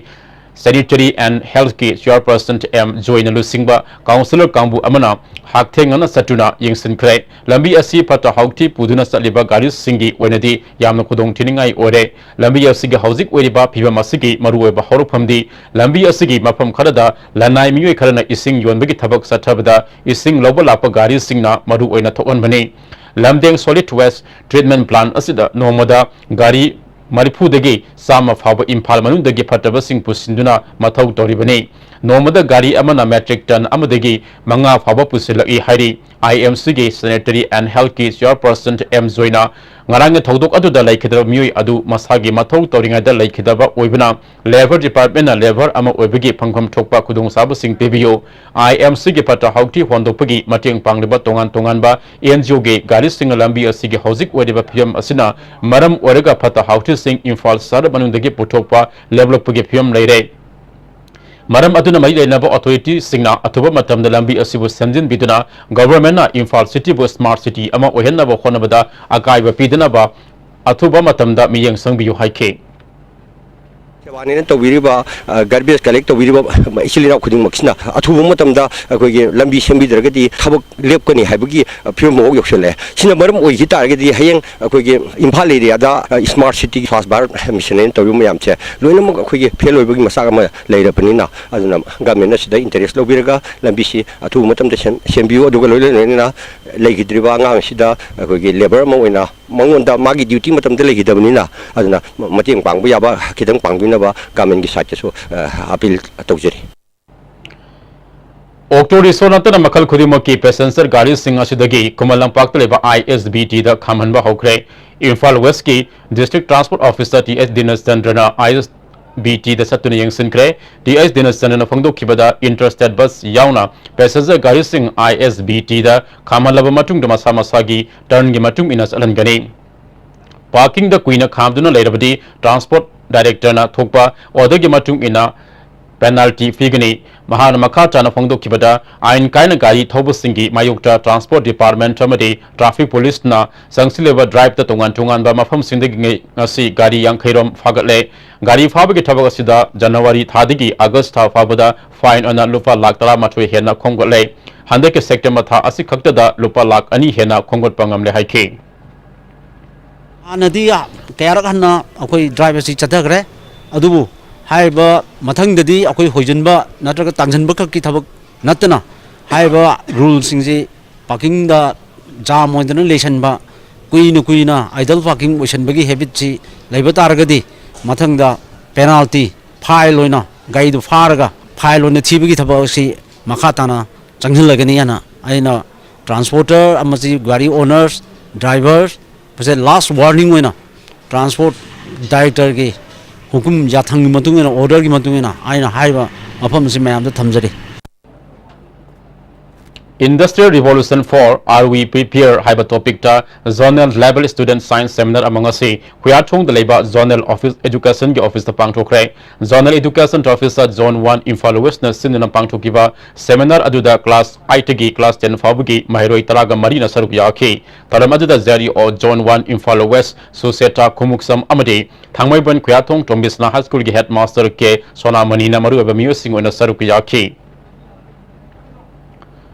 ꯁꯦꯅꯤꯇꯔꯤ ꯑꯦꯟ ꯍꯦꯜꯊꯀꯤ ꯆꯤꯌꯔꯄꯔꯁꯟ ꯑꯦꯝ ꯖꯣꯏꯅ ꯂꯨꯆꯤꯡꯕ ꯀꯥꯎꯟꯁꯤꯂꯔ ꯀꯥꯡꯕꯨ ꯑꯃꯅ ꯍꯛꯊꯦꯡꯅꯅ ꯆꯠꯇꯨꯅ ꯌꯦꯡꯁꯤꯟꯈ꯭ꯔꯦ꯫ ꯂꯝꯕꯤ ꯑꯁꯤ ꯐꯠꯇ ꯍꯥꯎꯊꯤ ꯄꯨꯗꯨꯅ ꯆꯠꯂꯤꯕ ꯒꯥꯔꯤꯁꯤꯡꯒꯤ ꯑꯣꯏꯅꯗꯤ ꯌꯥꯝꯅ ꯈꯨꯗꯣꯡ ꯊꯤꯅꯤꯡꯉꯥꯏ ꯑꯣꯏꯔꯦ꯫ ꯂꯝꯕꯤ ꯑꯁꯤꯒꯤ ꯍꯧꯖꯤꯛ ꯑꯣꯏꯔꯤꯕ ꯐꯤꯕꯝ ꯑꯁꯤꯒꯤ ꯃꯔꯨꯑꯣꯏꯕ ꯍꯧꯔꯛꯐꯝꯗꯤ ꯂꯝꯕꯤ ꯑꯁꯤꯒꯤ ꯃꯐꯝ ꯈꯔꯗ ꯂꯅꯥꯏ ꯃꯤꯑꯣꯏ ꯈꯔꯅ ꯏꯁꯤꯡ ꯌꯣꯟꯕꯒꯤ ꯊꯕꯛ ꯆꯠꯊꯕꯗ ꯏꯁꯤꯡ ꯂꯧꯕ ꯂꯥꯛꯄ ꯒꯥꯔꯤꯁꯤꯡꯅ ꯃꯔꯨ ꯑꯣꯏꯅ ꯊꯣꯛꯍꯟꯕꯅꯤ꯫ ꯂꯝꯗꯦꯡ ꯁꯣꯂꯤꯠ ꯋꯦꯁ ꯇ꯭ꯔꯤꯠꯃꯦꯟ ꯄ꯭ꯂꯥꯟ ꯑꯁꯤꯗ ꯅꯣꯡꯃꯗ ꯒꯥꯔꯤ ꯃꯔꯤꯐꯨꯗꯒꯤ ꯆꯥꯝꯃ ꯐꯥꯎꯕ ꯏꯝꯐꯥꯜ ꯃꯅꯨꯡꯗꯒꯤ ꯐꯠꯇꯕꯁꯤꯡ ꯄꯨꯁꯤꯟꯗꯨꯅ ꯃꯊꯧ ꯇꯧꯔꯤꯕꯅꯤ꯫ ꯅꯣꯡꯃꯗ ꯒꯥꯔꯤ ꯑꯃꯅ ꯃꯦꯇ꯭ꯔꯤꯛ ꯇꯟ ꯑꯃꯗꯒꯤ ꯃꯉꯥ ꯐꯥꯎꯕ ꯄꯨꯁꯤꯜꯂꯛꯏ ꯍꯥꯏꯔꯤ꯫ ꯑꯥꯏ ꯑꯦꯝ ꯁꯤꯒꯤ ꯁꯦꯅꯤꯇꯔꯤ ꯑꯦꯟ ꯍꯦꯜꯊꯀꯤ ꯆꯤꯌꯔꯄꯔꯁꯟ ꯑꯦꯝ ꯖꯣꯏꯅ ꯉꯔꯥꯡꯒꯤ ꯊꯧꯗꯣꯛ ꯑꯗꯨꯗ ꯂꯩꯈꯤꯗꯕ ꯃꯤꯑꯣꯏ ꯑꯗꯨ ꯃꯁꯥꯒꯤ ꯃꯊꯧ ꯇꯧꯔꯤꯉꯩꯗ ꯂꯩꯈꯤꯗꯕ ꯑꯣꯏꯕꯅ ꯂꯦꯕꯔ ꯗꯤꯄꯥꯔꯠꯃꯦꯟꯅ ꯂꯦꯕꯔ ꯑꯃ ꯑꯣꯏꯕꯒꯤ ꯐꯪꯐꯝ ꯊꯣꯛꯄ ꯈꯨꯗꯣꯡꯆꯥꯕꯁꯤꯡ ꯄꯤꯕꯤꯌꯨ꯫ ꯑꯥꯏ ꯑꯦꯝ ꯁꯤꯒꯤ ꯐꯠꯇ ꯍꯥꯎꯊꯤ ꯍꯣꯟꯗꯣꯛꯄꯒꯤ ꯃꯇꯦꯡ ꯄꯥꯡꯂꯤꯕ ꯇꯣꯉꯥꯟ ꯇꯣꯉꯥꯟꯕ ꯑꯦꯟ ꯖꯤ ꯑꯣꯒꯤ ꯒꯥꯔꯤꯁꯤꯡꯅ ꯂꯝꯕꯤ ꯑꯁꯤꯒꯤ ꯍꯧꯖꯤꯛ ꯑꯣꯏꯔꯤꯕ ꯐꯤꯕꯝ ꯑꯁꯤꯅ ꯃꯔꯝ ꯑꯣꯏꯔꯒ ꯐꯠꯇ ꯍꯥꯎꯊꯤꯁꯤꯡ ꯏꯝꯐꯥꯜ ꯁꯍꯔ ꯃꯅꯨꯡꯗꯒꯤ ꯄꯨꯊꯣꯛꯄ ꯂꯦꯞꯂꯛꯄꯒꯤ ꯐꯤꯕꯝ ꯂꯩꯔꯦ꯫ ꯃꯔꯝ ꯑꯗꯨꯅ ꯃꯔꯤ ꯂꯩꯅꯕ ꯑꯣꯊꯣꯔꯤꯇꯤꯁꯤꯡꯅ ꯑꯊꯨꯕ ꯃꯇꯝꯗ ꯂꯝꯕꯤ ꯑꯁꯤꯕꯨ ꯁꯦꯝꯖꯤꯟꯕꯤꯗꯨꯅ ꯒꯚꯔꯟꯃꯦꯟꯠꯅ ꯏꯝꯐꯥꯜ ꯁꯤꯇꯤꯕꯨ ꯁ꯭ꯃꯥꯔꯠ ꯁꯤꯇꯤ ꯑꯃ ꯑꯣꯏꯍꯟꯅꯕ ꯍꯣꯠꯅꯕꯗ ꯑꯀꯥꯏꯕ ꯄꯤꯗꯅꯕ ꯑꯊꯨꯕ ꯃꯇꯝꯗ ꯃꯤꯠꯌꯦꯡ ꯆꯪꯕꯤꯌꯨ ꯍꯥꯏꯈꯤ꯫ ꯁꯦꯕꯥꯅꯦꯅ ꯇꯧꯕꯤꯔꯤꯕ, ꯒꯥꯔꯕꯦꯖ ꯀꯂꯦꯛ ꯇꯧꯕꯤꯔꯤꯕ ꯏꯆꯤꯜ ꯏꯅꯥꯎ ꯈꯨꯗꯤꯡꯃꯛꯁꯤꯅ ꯑꯊꯨꯕ ꯃꯇꯝꯗ ꯑꯩꯈꯣꯏꯒꯤ ꯂꯝꯕꯤ ꯁꯦꯝꯕꯤꯗ꯭ꯔꯒꯗꯤ ꯊꯕꯛ ꯂꯦꯞꯀꯅꯤ ꯍꯥꯏꯕꯒꯤ ꯐꯤꯕꯝ ꯑꯃ ꯌꯧꯁꯤꯜꯂꯛꯑꯦ꯫ ꯁꯤꯅ ꯃꯔꯝ ꯑꯣꯏꯈꯤ ꯇꯥꯔꯒꯗꯤ ꯍꯌꯦꯡ ꯑꯩꯈꯣꯏꯒꯤ ꯏꯝꯐꯥꯜ ꯑꯦꯔꯤꯌꯥꯗ smart city Swachh Bharat mission ꯍꯥꯏꯅ ꯇꯧꯔꯤꯕ ꯃꯌꯥꯝꯁꯦ ꯂꯣꯏꯅꯃꯛ ꯑꯩꯈꯣꯏꯒꯤ ꯐꯦꯜ ꯑꯣꯏꯕꯒꯤ ꯃꯆꯥꯛ ꯑꯃ ꯂꯩꯔꯕꯅꯤꯅ, ꯑꯗꯨꯅ ꯒꯃꯦꯟꯅ ꯁꯤꯗ ꯏꯟꯇꯔꯦꯁ ꯂꯧꯕꯤꯔꯒ ꯂꯝꯕꯤꯁꯤ ꯑꯊꯨꯕ ꯃꯇꯝꯗ ꯁꯦꯝ-, ꯁꯦꯝꯕꯤꯌꯨ꯫ ꯑꯗꯨꯒ ꯂꯣꯏꯅ ꯂꯣꯏꯅꯅ ꯂꯩꯈꯤꯗ꯭ꯔꯤꯕ ꯑꯉꯥꯡ ꯑꯁꯤꯗ ꯑꯩꯈꯣꯏꯒꯤ ꯂꯦꯕꯔ ꯑꯃ ꯑꯣꯏꯅ ꯃꯉꯣꯟꯗ ꯃꯥꯒꯤ ꯗ꯭ꯌꯨꯇꯤ ꯃꯇꯝꯗ ꯂꯩꯈꯤꯗꯕꯅꯤꯅ, ꯑꯗꯨꯅ ꯃꯇꯦꯡ ꯄꯥꯡꯕ ꯌꯥꯕ ꯈꯤꯇꯪ ꯄꯥꯡꯕꯤꯅꯕ ꯒꯃꯦꯟꯒꯤ ꯁꯥꯏꯠꯇꯁꯨ ꯑꯄꯤꯜ ꯇꯧꯖꯔꯤ꯫ ꯑꯣꯛꯇꯣ ꯔꯤꯛꯁꯣ ꯅꯠꯇꯅ ꯃꯈꯜ ꯈꯨꯗꯤꯡꯃꯛꯀꯤ ꯄꯦꯁꯦꯟꯖꯔ ꯒꯥꯔꯤꯁꯤꯡ ꯑꯁꯤꯗꯒꯤ ꯈꯨꯃꯟ ꯂꯝꯄꯥꯛꯇ ꯂꯩꯕ ꯑꯥꯏ ꯑꯦꯁ ꯕꯤ ꯇꯤꯗ ꯈꯥꯝꯍꯟꯕ ꯍꯧꯈ꯭ꯔꯦ꯫ ꯏꯝꯐꯥꯜ ꯋꯦꯁꯀꯤ ꯗꯤꯁꯇ꯭ꯔꯤꯛ ꯇ꯭ꯔꯥꯟꯁꯄꯣꯔꯠ ꯑꯣꯐꯤꯁꯥꯔ ꯇꯤ ꯑꯦꯁ ꯗꯤꯅꯦꯁꯆꯟꯗ꯭ꯔꯅ ꯑꯥꯏ ꯑꯦꯁ ꯕꯤ ꯇꯤꯗ ꯆꯠꯇꯨꯅ ꯌꯦꯡꯁꯤꯟꯈ꯭ꯔꯦ꯫ ꯇꯤ ꯑꯦꯁ ꯗꯤꯅꯦꯁꯆꯟꯗ꯭ꯔꯅ ꯐꯣꯡꯗꯣꯛꯈꯤꯕꯗ, ꯏꯟꯇꯔ ꯁ꯭ꯇꯦꯠ ꯕꯁ ꯌꯥꯎꯅ ꯄꯦꯁꯦꯟꯖꯔ ꯒꯥꯔꯤꯁꯤꯡ ꯑꯥꯏ ꯑꯦꯁ ꯕꯤ ꯇꯤꯗ ꯈꯥꯝꯍꯜꯂꯕ ꯃꯇꯨꯡꯗ ꯃꯁꯥ ꯃꯁꯥꯒꯤ ꯇꯔꯟꯒꯤ ꯃꯇꯨꯡ ꯏꯟꯅ ꯆꯠꯍꯟꯒꯅꯤ꯫ ꯄꯥꯔꯀꯤꯡꯗ ꯀꯨꯏꯅ ꯈꯥꯝꯗꯨꯅ ꯂꯩꯔꯕꯗꯤ ꯇ꯭ꯔꯥꯟꯁꯄꯣꯔꯠ ꯗꯥꯏꯔꯦꯛꯇꯔꯅ ꯊꯣꯛꯄ ꯑꯣꯔꯗꯔꯒꯤ ꯃꯇꯨꯡ ꯏꯟꯅ ꯄꯦꯅꯥꯜꯇꯤ ꯄꯤꯒꯅꯤ꯫ ꯃꯍꯥꯛꯅ ꯃꯈꯥ ꯇꯥꯅ ꯐꯣꯡꯗꯣꯛꯈꯤꯕꯗ, ꯑꯥꯏꯟ ꯀꯥꯏꯅ ꯒꯥꯔꯤ ꯊꯧꯕꯁꯤꯡꯒꯤ ꯃꯥꯌꯣꯛꯇ ꯇ꯭ꯔꯥꯟꯁꯄꯣꯔꯠ ꯗꯤꯄꯥꯔꯠꯃꯦꯟꯠ ꯑꯃꯗꯤ ꯇ꯭ꯔꯥꯐꯤꯛ ꯄꯨꯂꯤꯁꯅ ꯆꯪꯁꯤꯜꯂꯤꯕ ꯗ꯭ꯔꯥꯏꯚꯇ ꯇꯣꯉꯥꯟ ꯇꯣꯉꯥꯟꯕ ꯃꯐꯝꯁꯤꯡꯗꯒꯤ ꯉ-, ꯉꯁꯤ ꯒꯥꯔꯤ ꯌꯥꯡꯈꯩ ꯔꯣꯝ ꯐꯥꯒꯠꯂꯦ꯫ ꯒꯥꯔꯤ ꯐꯥꯕꯒꯤ ꯊꯕꯛ ꯑꯁꯤꯗ ꯖꯅꯋꯥꯔꯤ ꯊꯥꯗꯒꯤ ꯑꯥꯒꯁ ꯊꯥ ꯐꯥꯎꯕꯗ ꯐꯥꯏꯟ ꯑꯣꯏꯅ ꯂꯨꯄꯥ ꯂꯥꯈ ꯇꯔꯥꯃꯥꯊꯣꯏ ꯍꯦꯟꯅ ꯈꯣꯝꯒꯠꯂꯦ꯫ ꯍꯟꯗꯛꯀꯤ ꯁꯦꯞꯇꯦꯝꯕꯔ ꯊꯥ ꯑꯁꯤ ꯈꯛꯇꯗ ꯂꯨꯄꯥ ꯂꯥꯈ ꯑꯅꯤ ꯍꯦꯟꯅ ꯈꯣꯝꯒꯠꯄ ꯉꯝꯂꯦ ꯍꯥꯏꯈꯤ꯫ ꯍꯥꯟꯅꯗꯤ ꯀꯌꯥꯔꯛ ꯍꯟꯅ ꯑꯩꯈꯣꯏ ꯗ꯭ꯔꯥꯏꯚ ꯑꯁꯤ ꯆꯠꯊꯈ꯭ꯔꯦ, ꯑꯗꯨꯕꯨ ꯍꯥꯏꯔꯤꯕ ꯃꯊꯪꯗꯗꯤ ꯑꯩꯈꯣꯏ ꯍꯣꯏꯖꯤꯟꯕ ꯅꯠꯇ꯭ꯔꯒ ꯇꯥꯡꯁꯤꯟꯕ ꯈꯛꯀꯤ ꯊꯕꯛ ꯅꯠꯇꯅ, ꯍꯥꯏꯔꯤꯕ ꯔꯨꯜꯁꯤꯡꯁꯤ, ꯄꯥꯔꯀꯤꯡꯗ ꯖꯥꯝ ꯑꯣꯏꯗꯅ ꯂꯩꯁꯟꯕ, ꯀꯨꯏꯅ ꯀꯨꯏꯅ ꯑꯥꯏꯗꯜ ꯄꯥꯔꯀꯤꯡ ꯑꯣꯏꯁꯟꯕꯒꯤ ꯍꯦꯕꯤꯠꯁꯤ ꯂꯩꯕ ꯇꯥꯔꯒꯗꯤ, ꯃꯊꯪꯗ ꯄꯦꯅꯥꯜꯇꯤ, ꯐꯥꯏꯜ ꯑꯣꯏꯅ, ꯒꯥꯔꯤꯗꯨ ꯐꯥꯔꯒ ꯐꯥꯏꯜ ꯑꯣꯏꯅ ꯊꯤꯕꯒꯤ ꯊꯕꯛ ꯑꯁꯤ ꯃꯈꯥ ꯇꯥꯅ ꯆꯪꯁꯤꯜꯂꯒꯅꯤ ꯍꯥꯏꯅ ꯑꯩꯅ ꯇ꯭ꯔꯥꯟꯁꯄꯣꯔꯇꯔ ꯑꯃꯗꯤ ꯒꯥꯔꯤ ꯑꯣꯅꯔꯁ, ꯗ꯭ꯔꯥꯏꯚꯔ, ꯃꯁꯦ ꯂꯥꯁ ꯋꯥꯔꯅꯤꯡ ꯑꯣꯏꯅ ꯇ꯭ꯔꯥꯟꯁꯄꯣꯔꯠ ꯗꯥꯏꯔꯦꯛꯇꯔꯒꯤ ꯍꯨꯀꯨꯝ ꯌꯥꯊꯪꯒꯤ ꯃꯇꯨꯡ ꯏꯟꯅ, ꯑꯣꯔꯗꯔꯒꯤ ꯃꯇꯨꯡ ꯏꯟꯅ ꯑꯩꯅ ꯍꯥꯏꯔꯤꯕ ꯃꯐꯝ ꯑꯁꯤ ꯃꯌꯥꯝꯗ ꯊꯝꯖꯔꯤ꯫ Industrial Revolution for Are We Prepared ꯍꯥꯏꯕ ꯇꯣꯄꯤꯛꯇ zonal level student science seminar ꯑꯃ ꯉꯁꯤ ꯈꯨꯌꯥꯊꯣꯡꯗ ꯂꯩꯕ ꯖꯣꯅꯦꯜ ꯑꯣꯐꯤꯁ, ꯑꯦꯖꯨꯀꯦꯁꯟꯒꯤ ꯑꯣꯐꯤꯁꯇ ꯄꯥꯡꯊꯣꯛꯈ꯭ꯔꯦ꯫ Zonal education officer zone one Imphal ꯋꯦꯁꯅ ꯁꯤꯟꯗꯨꯅ ꯄꯥꯡꯊꯣꯛꯈꯤꯕ ꯁꯦꯃꯤꯅꯥꯔ ꯑꯗꯨꯗ ꯀ꯭ꯂꯥꯁ ꯑꯥꯏꯠꯇꯒꯤ ꯀ꯭ꯂꯥꯁ ꯇꯦꯟ ꯐꯥꯎꯕꯒꯤ ꯃꯍꯩꯔꯣꯏ ꯇꯔꯥꯒ ꯃꯔꯤꯅ ꯁꯔꯨꯛ ꯌꯥꯈꯤ꯫ ꯊꯧꯔꯝ ꯑꯗꯨꯗ ꯖꯦ ꯑꯥꯔ ꯏ ꯑꯣ ꯖꯣꯟ ꯋꯥꯟ ꯏꯝꯐꯥꯜ ꯋꯦꯁ ꯁꯨꯁꯦꯇꯥ ꯈꯨꯃꯨꯛꯁꯝ ꯑꯃꯗꯤ ꯊꯥꯡꯃꯩꯕꯟ ꯈꯨꯌꯥꯊꯣꯡ ꯇꯣꯝꯕꯤꯁꯅꯥ ꯍꯥꯏ ꯁ꯭ꯀꯨꯜꯒꯤ ꯍꯦꯗꯃꯥꯁꯇꯔ ꯀꯦ ꯁꯣꯅꯥꯃꯅꯤꯅ ꯃꯔꯨꯑꯣꯏꯕ ꯃꯤꯑꯣꯏꯁꯤꯡ ꯑꯣꯏꯅ ꯁꯔꯨꯛ ꯌꯥꯈꯤ꯫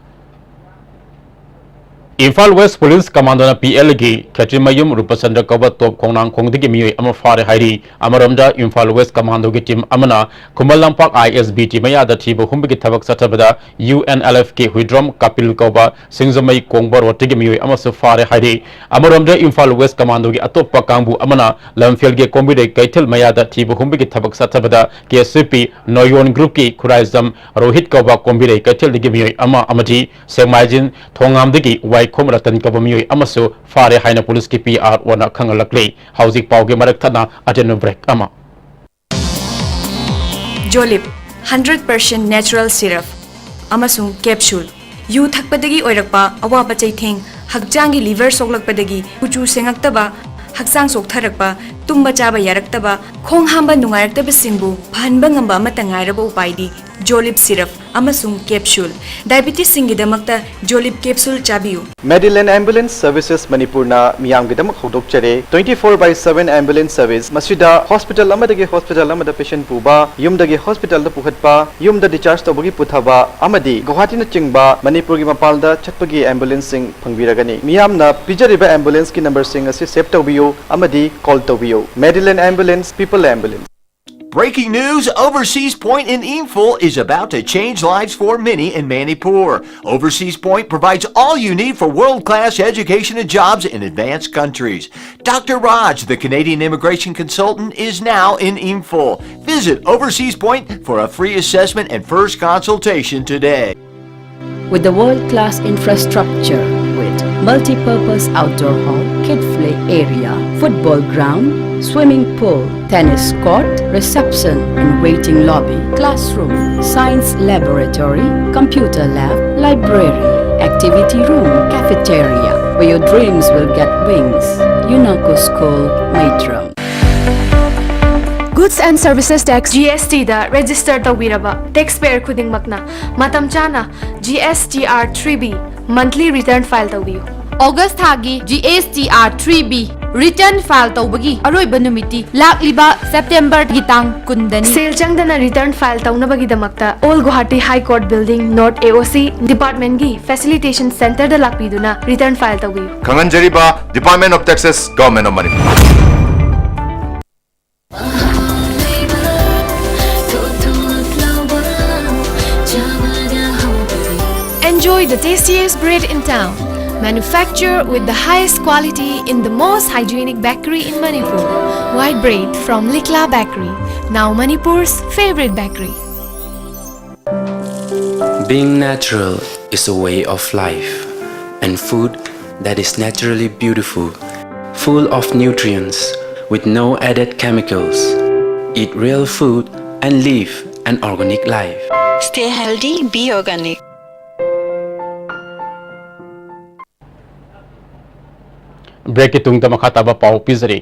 ꯏꯝꯐꯥꯜ ꯋꯦꯁ ꯄꯨꯂꯤꯁ ꯀꯃꯥꯟꯗꯣꯅ ꯄꯤ ꯑꯦꯜꯒꯤ ꯈꯦꯇ꯭ꯔꯤꯃꯌꯨꯝ ꯔꯨꯄꯆꯟꯗ꯭ꯔ ꯀꯧꯕ ꯇꯣꯞ ꯈꯣꯡꯅꯥꯡ ꯈꯣꯡꯗꯒꯤ ꯃꯤꯑꯣꯏ ꯑꯃ ꯐꯥꯔꯦ ꯍꯥꯏꯔꯤ꯫ ꯑꯃꯔꯣꯝꯗ ꯏꯝꯐꯥꯜ ꯋꯦꯁ ꯀꯃꯥꯟꯗꯣꯒꯤ ꯇꯤꯝ ꯑꯃꯅ ꯈꯨꯃꯟ ꯂꯝꯄꯥꯛ ꯑꯥꯏ ꯑꯦꯁ ꯕꯤ ꯇꯤ ꯃꯌꯥꯗ ꯊꯤꯕ ꯍꯨꯝꯕꯒꯤ ꯊꯕꯛ ꯆꯠꯊꯕꯗ ꯌꯨ ꯑꯦꯟ ꯑꯦꯜ ꯑꯦꯐꯀꯤ ꯍꯨꯏꯗ꯭ꯔꯣꯝ ꯀꯄꯤꯜ ꯀꯧꯕ ꯁꯤꯡꯖꯃꯩ ꯀꯣꯡꯕ ꯔꯣꯗꯇꯒꯤ ꯃꯤꯑꯣꯏ ꯑꯃꯁꯨ ꯐꯥꯔꯦ ꯍꯥꯏꯔꯤ꯫ ꯑꯃꯔꯣꯝꯗ ꯏꯝꯐꯥꯜ ꯋꯦꯁ ꯀꯃꯥꯟꯗꯣꯒꯤ ꯑꯇꯣꯞꯄ ꯀꯥꯡꯕꯨ ꯑꯃꯅ ꯂꯝꯐꯦꯜꯒꯤ ꯀꯣꯝꯕꯤꯔꯩ ꯀꯩꯊꯦꯜ ꯃꯌꯥꯗ ꯊꯤꯕ ꯍꯨꯝꯕꯒꯤ ꯊꯕꯛ ꯆꯠꯊꯕꯗ ꯀꯦ ꯑꯦꯁ ꯁꯤ ꯄꯤ ꯅꯣꯌꯣꯟ ꯒ꯭ꯔꯨꯞꯀꯤ ꯈꯨꯔꯥꯏꯖꯝ ꯔꯣꯍꯤꯠ ꯀꯧꯕ ꯀꯣꯝꯕꯤꯔꯩ ꯀꯩꯊꯦꯜꯗꯒꯤ ꯃꯤꯑꯣꯏ ꯑꯃ ꯑꯃꯗꯤ ꯁꯦꯛꯃꯥꯏꯖꯤꯟ ꯊꯣꯡꯉꯥꯝꯗꯒꯤ ꯋꯥꯏꯈꯣꯝ ꯔꯇꯟ ꯀꯧꯕ ꯃꯤꯑꯣꯏ ꯑꯃꯁꯨ ꯐꯥꯔꯦ ꯍꯥꯏꯅ ꯄꯨꯂꯤꯁꯀꯤ ꯄꯤ ꯑꯥꯔ ꯑꯣꯅ ꯈꯪꯍꯜꯂꯛꯂꯤ꯫ ꯍꯧꯖꯤꯛ ꯄꯥꯎꯒꯤ ꯃꯔꯛ ꯊꯠꯅ ꯑꯇꯦꯟꯕ ꯕ꯭ꯔꯦꯛ ꯑꯃ꯫ ꯖꯣꯂꯤꯞ, hundred percent natural syrup ꯑꯃꯁꯨꯡ ꯀꯦꯞꯁꯨꯜ꯫ ꯌꯨ ꯊꯛꯄꯗꯒꯤ ꯑꯣꯏꯔꯛꯄ ꯑꯋꯥꯕ ꯆꯩꯊꯦꯡ, ꯍꯛꯆꯥꯡꯒꯤ ꯂꯤꯚꯔ ꯁꯣꯛꯂꯛꯄꯗꯒꯤ ꯀꯨꯆꯨ ꯁꯦꯡꯉꯛꯇꯕ, ꯍꯛꯆꯥꯡ ꯆꯣꯛꯊꯔꯛꯄ, ꯇꯨꯝꯕ ꯆꯥꯕ ꯌꯥꯔꯛꯇꯕ, ꯈꯣꯡ ꯍꯥꯝꯕ ꯅꯨꯡꯉꯥꯏꯔꯛꯇꯕꯁꯤꯡꯕꯨ ꯐꯍꯟꯕ ꯉꯝꯕ ꯑꯃꯠꯇ ꯉꯥꯏꯔꯕ ꯎꯄꯥꯏꯗꯤ ꯖꯣꯂꯤꯞ ꯁꯤꯔꯞ ꯑꯃꯁꯨꯡ ꯀꯦꯞꯁꯨꯜ꯫ ꯗꯥꯏꯕꯤꯇꯤꯁꯁꯤꯡꯒꯤꯗꯃꯛꯇ ꯖꯣꯂꯤꯞ ꯀꯦꯞꯁꯨꯜ ꯆꯥꯕꯤꯌꯨ꯫ Medilane Ambulance Services ꯃꯅꯤꯄꯨꯔꯅ ꯃꯤꯌꯥꯝꯒꯤꯗꯃꯛ ꯍꯧꯗꯣꯛꯆꯔꯦ twenty four by seven ambulance service꯫ ꯃꯁꯤꯗ ꯍꯣꯁꯄꯤꯇꯥꯜ ꯑꯃꯗꯒꯤ ꯍꯣꯁꯄꯤꯇꯥꯜ ꯑꯃꯗ ꯄꯦꯁꯦꯟ ꯄꯨꯕ, ꯌꯨꯝꯗꯒꯤ ꯍꯣꯁꯄꯤꯇꯥꯜꯗ ꯄꯨꯈꯠꯄ, ꯌꯨꯝꯗ ꯗꯤꯁꯆꯥꯔꯖ ꯇꯧꯕꯒꯤ ꯄꯨꯊꯕ ꯑꯃꯗꯤ ꯒꯨꯋꯥꯍꯥꯇꯤꯅꯆꯤꯡꯕ ꯃꯅꯤꯄꯨꯔꯒꯤ ꯃꯄꯥꯟꯗ ꯆꯠꯄꯒꯤ ꯑꯦꯝꯕꯨꯂꯦꯟꯁꯁꯤꯡ ꯐꯪꯕꯤꯔꯒꯅꯤ꯫ ꯃꯤꯌꯥꯝꯅ ꯄꯤꯖꯔꯤꯕ ꯑꯦꯝꯕꯨꯂꯦꯟꯁꯀꯤ ꯅꯝꯕꯔꯁꯤꯡ ꯑꯁꯤ ꯁꯦꯚ ꯇꯧꯕꯤꯌꯨ ꯑꯃꯗꯤ ꯀꯣꯜ ꯇꯧꯕꯤꯌꯨ꯫ Medilane Ambulance, People Ambulance. Breaking news, Overseas Point in Imphal is about to change lives for many in Manipur. Overseas Point provides all you need for world class education and jobs in advanced countries. Doctor Raj, the Canadian immigration consultant, is now in Imphal. Visit Overseas Point for a free assessment and first consultation today. With the world-class infrastructure with multi-purpose outdoor hall, kid play area, football ground, swimming pool, tennis court, reception and waiting lobby, classroom, science laboratory, computer lab, library, activity room, cafeteria, where your dreams will get wings. UNACO School, Maitram. Goods and Services Tax, G S T the register ꯇꯧꯕꯤꯔꯕ taxpayer ꯈꯨꯗꯤꯡꯃꯛꯅ ꯃꯇꯝ ꯆꯥꯅ G S T R three B monthly return file ꯇꯧꯕꯤꯌꯨ꯫ August ꯊꯥꯒꯤ G S T R three B Return file ꯇꯧꯕꯒꯤ ꯑꯔꯣꯏꯕ ꯅꯨꯃꯤꯠꯇꯤ ꯂꯥꯛꯂꯤꯕ September ꯒꯤ ꯇꯥꯡ ꯀꯨꯟꯗꯅꯤ꯫ ꯁꯦꯜ ꯆꯪꯗꯅ return file ꯇꯧꯅꯕꯒꯤꯗꯃꯛꯇ All Guwahati High Court Building, North A O C department ꯒꯤ facilitation center ꯗ ꯂꯥꯛꯄꯤꯗꯨꯅ return file ꯇꯧꯕꯤꯌꯨ꯫ ꯈꯪꯍꯟꯖꯔꯤꯕ, Department of Taxes, Government of Manipur꯫ Enjoy the tastiest bread in town. Manufactured with the highest quality in the most hygienic bakery in Manipur. White bread from Likla Bakery, now Manipur's favorite bakery. Being natural is a way of life, and food that is naturally beautiful, full of nutrients, with no added chemicals. Eat real food and live an organic life. Stay healthy, be organic. Break ꯀꯤ ꯇꯨꯡꯗ ꯃꯈꯥ ꯇꯥꯕ ꯄꯥꯎ ꯄꯤꯖꯔꯤ꯫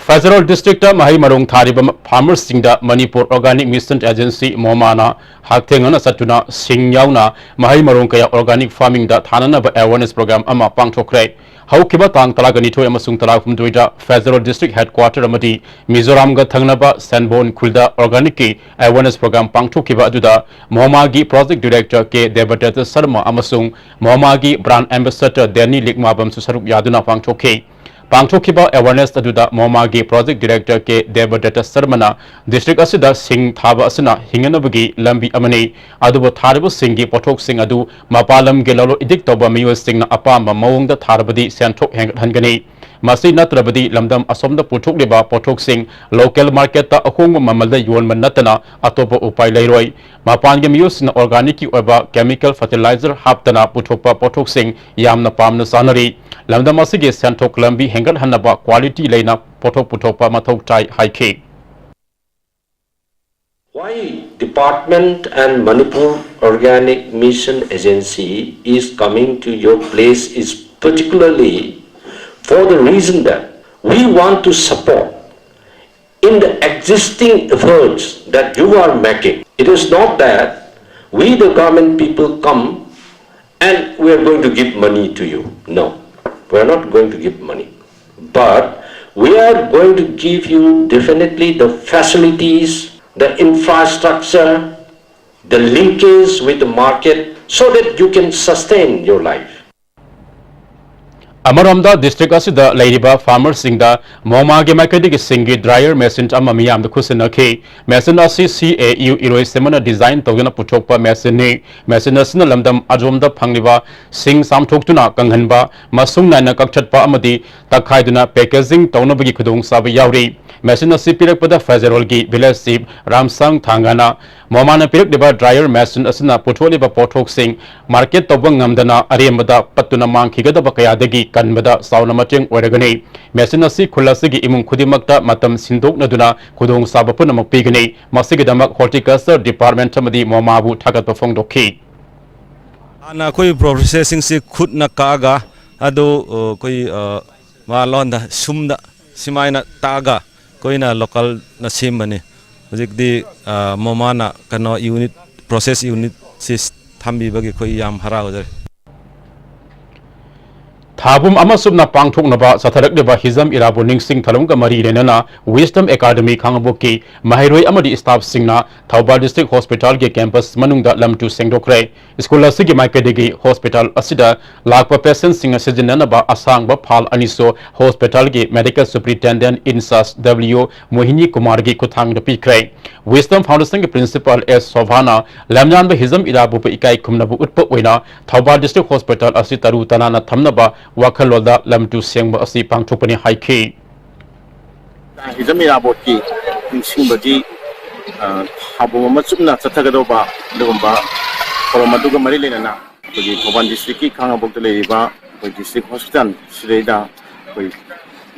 ꯐꯦꯖꯔꯣꯜ district ꯃꯍꯩ ꯃꯔꯣꯡ ꯊꯥꯔꯤꯕ farmerꯁꯤꯡꯗ Manipur organic mission agency ꯃꯣꯃꯥꯅ ꯍꯛꯊꯦꯡꯅꯅ ꯆꯠꯇꯨꯅ ꯁꯤꯡ ꯌꯥꯎꯅ ꯃꯍꯩ ꯃꯔꯣꯡ ꯀꯌꯥ ꯑꯣꯔꯒꯥꯅꯤꯛ ꯐꯥꯔꯃꯤꯡꯗ ꯊꯥꯅꯅꯕ awareness program ꯑꯃ ꯄꯥꯡꯊꯣꯛꯈ꯭ꯔꯦ꯫ ꯍꯧꯈꯤꯕ ꯇꯥꯡ ꯇꯔꯥꯒ ꯅꯤꯊꯣꯏ ꯑꯃꯁꯨꯡ ꯇꯔꯥꯍꯨꯝꯗꯣꯏꯗ ꯐꯦꯖꯔꯣꯜ ꯗꯤꯁꯇ꯭ꯔꯤꯛ ꯍꯦꯗꯀ꯭ꯋꯥꯇꯔ ꯑꯃꯗꯤ ꯃꯤꯖꯣꯔꯥꯝꯒ ꯊꯪꯅꯕ ꯁꯦꯟꯕꯣꯟ ꯈꯨꯜꯗ ꯑꯣꯔꯒꯥꯅꯤꯛꯀꯤ awareness program ꯄꯥꯡꯊꯣꯛꯈꯤꯕ ꯑꯗꯨꯗ ꯃꯣꯃꯥꯒꯤ ꯄ꯭ꯔꯣꯖꯦꯛ ꯗꯤꯔꯦꯛꯇꯔ ꯀꯦ ꯗꯦꯕꯗꯠꯇ ꯁꯔꯃ ꯑꯃꯁꯨꯡ ꯃꯣꯃꯥꯒꯤ ꯕ꯭ꯔꯥꯟ ꯑꯦꯝꯕꯦꯁꯦꯗꯔ ꯗꯦꯅꯤ ꯂꯤꯛꯃꯥꯕꯝꯁꯨ ꯁꯔꯨꯛ ꯌꯥꯗꯨꯅ ꯄꯥꯡꯊꯣꯛꯈꯤ꯫ ꯄꯥꯡꯊꯣꯛꯈꯤꯕ awareness ꯑꯗꯨꯗ ꯃꯣꯃꯥꯒꯤ ꯄ꯭ꯔꯣꯖꯦꯛ ꯗꯤꯔꯦꯛꯇꯔ ꯀꯦ ꯗꯦꯕꯗꯠꯇ ꯁꯔꯃꯅ ꯗꯤꯁꯇ꯭ꯔꯤꯛ ꯑꯁꯤꯗ ꯁꯤꯡ ꯊꯥꯕ ꯑꯁꯤꯅ ꯍꯤꯡꯅꯅꯕꯒꯤ ꯂꯝꯕꯤ ꯑꯃꯅꯤ, ꯑꯗꯨꯕꯨ ꯊꯥꯔꯤꯕ ꯁꯤꯡꯒꯤ ꯄꯣꯠꯊꯣꯛꯁꯤꯡ ꯑꯗꯨ ꯃꯄꯥꯟ ꯂꯝꯒꯤ ꯂꯂꯣꯟ ꯏꯇꯤꯛ ꯇꯧꯕ ꯃꯤꯑꯣꯏꯁꯤꯡꯅ ꯑꯄꯥꯝꯕ ꯃꯑꯣꯡꯗ ꯊꯥꯔꯕꯗꯤ ꯁꯦꯟꯊꯣꯛ ꯍꯦꯟꯒꯠꯍꯟꯒꯅꯤ꯫ ꯃꯁꯤ ꯅꯠꯇ꯭ꯔꯕꯗꯤ ꯂꯝꯗꯝ ꯑꯁꯣꯝꯗ ꯄꯨꯊꯣꯛꯂꯤꯕ ꯄꯣꯠꯊꯣꯛꯁꯤꯡ ꯂꯣꯀꯦꯜ ꯃꯥꯔꯀꯦꯠꯇ ꯑꯍꯣꯡꯕ ꯃꯃꯜꯗ ꯌꯣꯟꯕ ꯅꯠꯇꯅ ꯑꯇꯣꯞꯄ ꯎꯄꯥꯏ ꯂꯩꯔꯣꯏ꯫ ꯃꯄꯥꯟꯒꯤ ꯃꯤꯑꯣꯏꯁꯤꯡꯅ ꯑꯣꯔꯒꯥꯅꯤꯛꯀꯤ ꯑꯣꯏꯕ ꯀꯦꯃꯤꯀꯦꯜ ꯐꯔꯇꯤꯂꯥꯏꯖꯔ ꯍꯥꯞꯇꯅ ꯄꯨꯊꯣꯛꯄ ꯄꯣꯠꯊꯣꯛꯁꯤꯡ ꯌꯥꯝꯅ ꯄꯥꯝꯅ ꯆꯥꯅꯔꯤ꯫ ꯂꯝꯗꯝ ꯑꯁꯤꯒꯤ ꯁꯦꯟꯊꯣꯛ ꯂꯝꯕꯤ ꯍꯦꯟꯒꯠꯍꯟꯅꯕ ꯀ꯭ꯋꯥꯂꯤꯇꯤ ꯂꯩꯅ ꯄꯣꯠꯊꯣꯛ ꯄꯨꯊꯣꯛꯄ ꯃꯊꯧ ꯇꯥꯏ ꯍꯥꯏꯈꯤ꯫ Why department and Manipur Organic Mission Agency is coming to your place is particularly for the reason that we want to support in the existing efforts that you are making. It is not that we, the government people, come and we are going to give money to you. No, we are not going to give money. But we are going to give you definitely the facilities, the infrastructure, the linkage with the market so that you can sustain your life. ꯑꯃꯔꯣꯝꯗ district ꯑꯁꯤꯗ ꯂꯩꯔꯤꯕ farmerꯁꯤꯡꯗ MoMAꯒꯤ ꯃꯥꯏꯀꯩꯗꯒꯤ ꯁꯤꯡꯒꯤ dryer machine ꯑꯃ ꯃꯤꯌꯥꯝꯗ ꯈꯨꯠꯁꯤꯟꯅꯈꯤ꯫ Machine ꯑꯁꯤ C A U ꯏꯔꯣꯏꯁꯦꯝꯕꯅ design ꯇꯧꯗꯨꯅ ꯄꯨꯊꯣꯛꯄ machineꯅꯤ꯫ Machine ꯑꯁꯤꯅ ꯂꯝꯗꯝ ꯑꯗꯣꯝꯗ ꯐꯪꯂꯤꯕ ꯁꯤꯡ ꯆꯥꯝꯊꯣꯛꯇꯨꯅ ꯀꯪꯍꯟꯕ, ꯃꯁꯨꯡ ꯅꯥꯏꯅ ꯀꯛꯊꯠꯄ ꯑꯃꯗꯤ ꯇꯛꯈꯥꯏꯗꯨꯅ packaging ꯇꯧꯅꯕꯒꯤ ꯈꯨꯗꯣꯡꯆꯥꯕ ꯌꯥꯎꯔꯤ꯫ Machine ꯑꯁꯤ ꯄꯤꯔꯛꯄꯗ ꯐꯖꯔꯣꯜꯒꯤ village chief ꯔꯥꯝꯁꯥꯡ ꯊꯥꯡꯒꯥꯅ MoMAꯅ ꯄꯤꯔꯛꯂꯤꯕ dryer machine ꯑꯁꯤꯅ ꯄꯨꯊꯣꯛꯂꯤꯕ ꯄꯣꯠꯊꯣꯛꯁꯤꯡ market ꯇꯧꯕ ꯉꯝꯗꯅ ꯑꯔꯦꯝꯕꯗ ꯄꯠꯇꯨꯅ ꯃꯥꯡꯈꯤꯒꯗꯕ ꯀꯌꯥꯗꯒꯤ ꯀꯟꯕꯗ ꯆꯥꯎꯅ ꯃꯇꯦꯡ ꯑꯣꯏꯔꯒꯅꯤ꯫ Machine ꯑꯁꯤ ꯈꯨꯜ ꯑꯁꯤꯒꯤ ꯏꯃꯨꯡ ꯈꯨꯗꯤꯡꯃꯛꯇ ꯃꯇꯝ ꯁꯤꯟꯗꯣꯛꯅꯗꯨꯅ ꯈꯨꯗꯣꯡꯆꯥꯕ ꯄꯨꯝꯅꯃꯛ ꯄꯤꯒꯅꯤ꯫ ꯃꯁꯤꯒꯤꯗꯃꯛ Horticulture Department ꯑꯃꯗꯤ MoMAꯕꯨ ꯊꯥꯒꯠꯄ ꯐꯣꯡꯗꯣꯛꯈꯤ꯫ ꯍꯥꯟꯅ ꯑꯩꯈꯣꯏ processꯁꯤꯡꯁꯤ ꯈꯨꯠꯅ ꯀꯛꯑꯒ ꯑꯗꯨ ꯑꯩꯈꯣꯏ ꯃꯥ ꯂꯣꯟꯗ ꯁꯨꯝꯗ ꯁꯨꯃꯥꯏꯅ ꯇꯛꯑꯒ ꯑꯩꯈꯣꯏꯅ localꯅ ꯁꯦꯝꯕꯅꯤ꯫ ꯍꯧꯖꯤꯛꯇꯤ MoMAꯅ ꯀꯩꯅꯣ unit, process unitꯁꯤ ꯊꯝꯕꯤꯕꯒꯤ ꯑꯩꯈꯣꯏ ꯌꯥꯝ ꯍꯔꯥꯎꯖꯔꯤ꯫ ꯊꯥ ꯄꯨꯝ ꯑꯃ ꯆꯨꯞꯅ ꯄꯥꯡꯊꯣꯛꯅꯕ ꯆꯠꯊꯔꯛꯂꯤꯕ ꯍꯤꯖꯝ ꯏꯔꯥꯕꯣꯠ ꯅꯤꯡꯁꯤꯡ ꯊꯧꯔꯝꯒ ꯃꯔꯤ ꯂꯩꯅꯅ Wisdom Academy ꯈꯥꯉꯕꯣꯛꯀꯤ ꯃꯍꯩꯔꯣꯏ ꯑꯃꯗꯤ staffꯁꯤꯡꯅ ꯊꯧꯕꯥꯜ district hospitalꯒꯤ campus ꯃꯅꯨꯡꯗ ꯂꯝ ꯇꯨ ꯁꯦꯡꯗꯣꯛꯈ꯭ꯔꯦ꯫ School ꯑꯁꯤꯒꯤ ꯃꯥꯏꯀꯩꯗꯒꯤ hospital ꯑꯁꯤꯗ ꯂꯥꯛꯄ patientꯁꯤꯡꯅ ꯁꯤꯖꯤꯟꯅꯅꯕ ꯑꯁꯥꯡꯕ ꯐꯥꯜ ꯑꯅꯤꯁꯨ hospitalꯒꯤ medical superintendent in charge W ꯃꯣꯍꯤꯅꯤ ꯀꯨꯃꯥꯔꯒꯤ ꯈꯨꯠꯊꯥꯡꯗ ꯄꯤꯈ꯭ꯔꯦ꯫ Wisdom Foundationꯒꯤ principal S ꯁꯣꯚꯥꯅ ꯂꯝꯌꯥꯟꯕ ꯍꯤꯖꯝ ꯏꯔꯥꯕꯣꯠꯄꯨ ꯏꯀꯥꯏ ꯈꯨꯝꯅꯕ ꯎꯠꯄ ꯑꯣꯏꯅ ꯊꯧꯕꯥꯜ district hospital ꯑꯁꯤ ꯇꯔꯨ ꯇꯅꯥꯟꯅ ꯊꯝꯅꯕ ꯋꯥꯈꯜꯂꯣꯟꯗ ꯂꯝ ꯇꯨ ꯁꯦꯡꯕ ꯑꯁꯤ ꯄꯥꯡꯊꯣꯛꯄꯅꯤ ꯍꯥꯏꯈꯤ꯫ ꯍꯤꯖꯝ ꯏꯔꯥꯕꯣꯠꯀꯤ ꯅꯤꯡꯁꯤꯡꯕꯒꯤ ꯊꯥꯕꯣꯡ ꯑꯃ ꯆꯨꯞꯅ ꯆꯠꯊꯒꯗꯧꯕ ꯑꯗꯨꯒꯨꯝꯕ ꯊꯧꯔꯝ ꯑꯗꯨꯒ ꯃꯔꯤ ꯂꯩꯅꯅ ꯑꯩꯈꯣꯏꯒꯤ ꯊꯧꯕꯥꯜ districtꯀꯤ ꯈꯥꯉꯕꯣꯛꯇ ꯂꯩꯔꯤꯕ ꯑꯩꯈꯣꯏ district hospital ꯁꯤꯗꯩꯗ ꯑꯩꯈꯣꯏ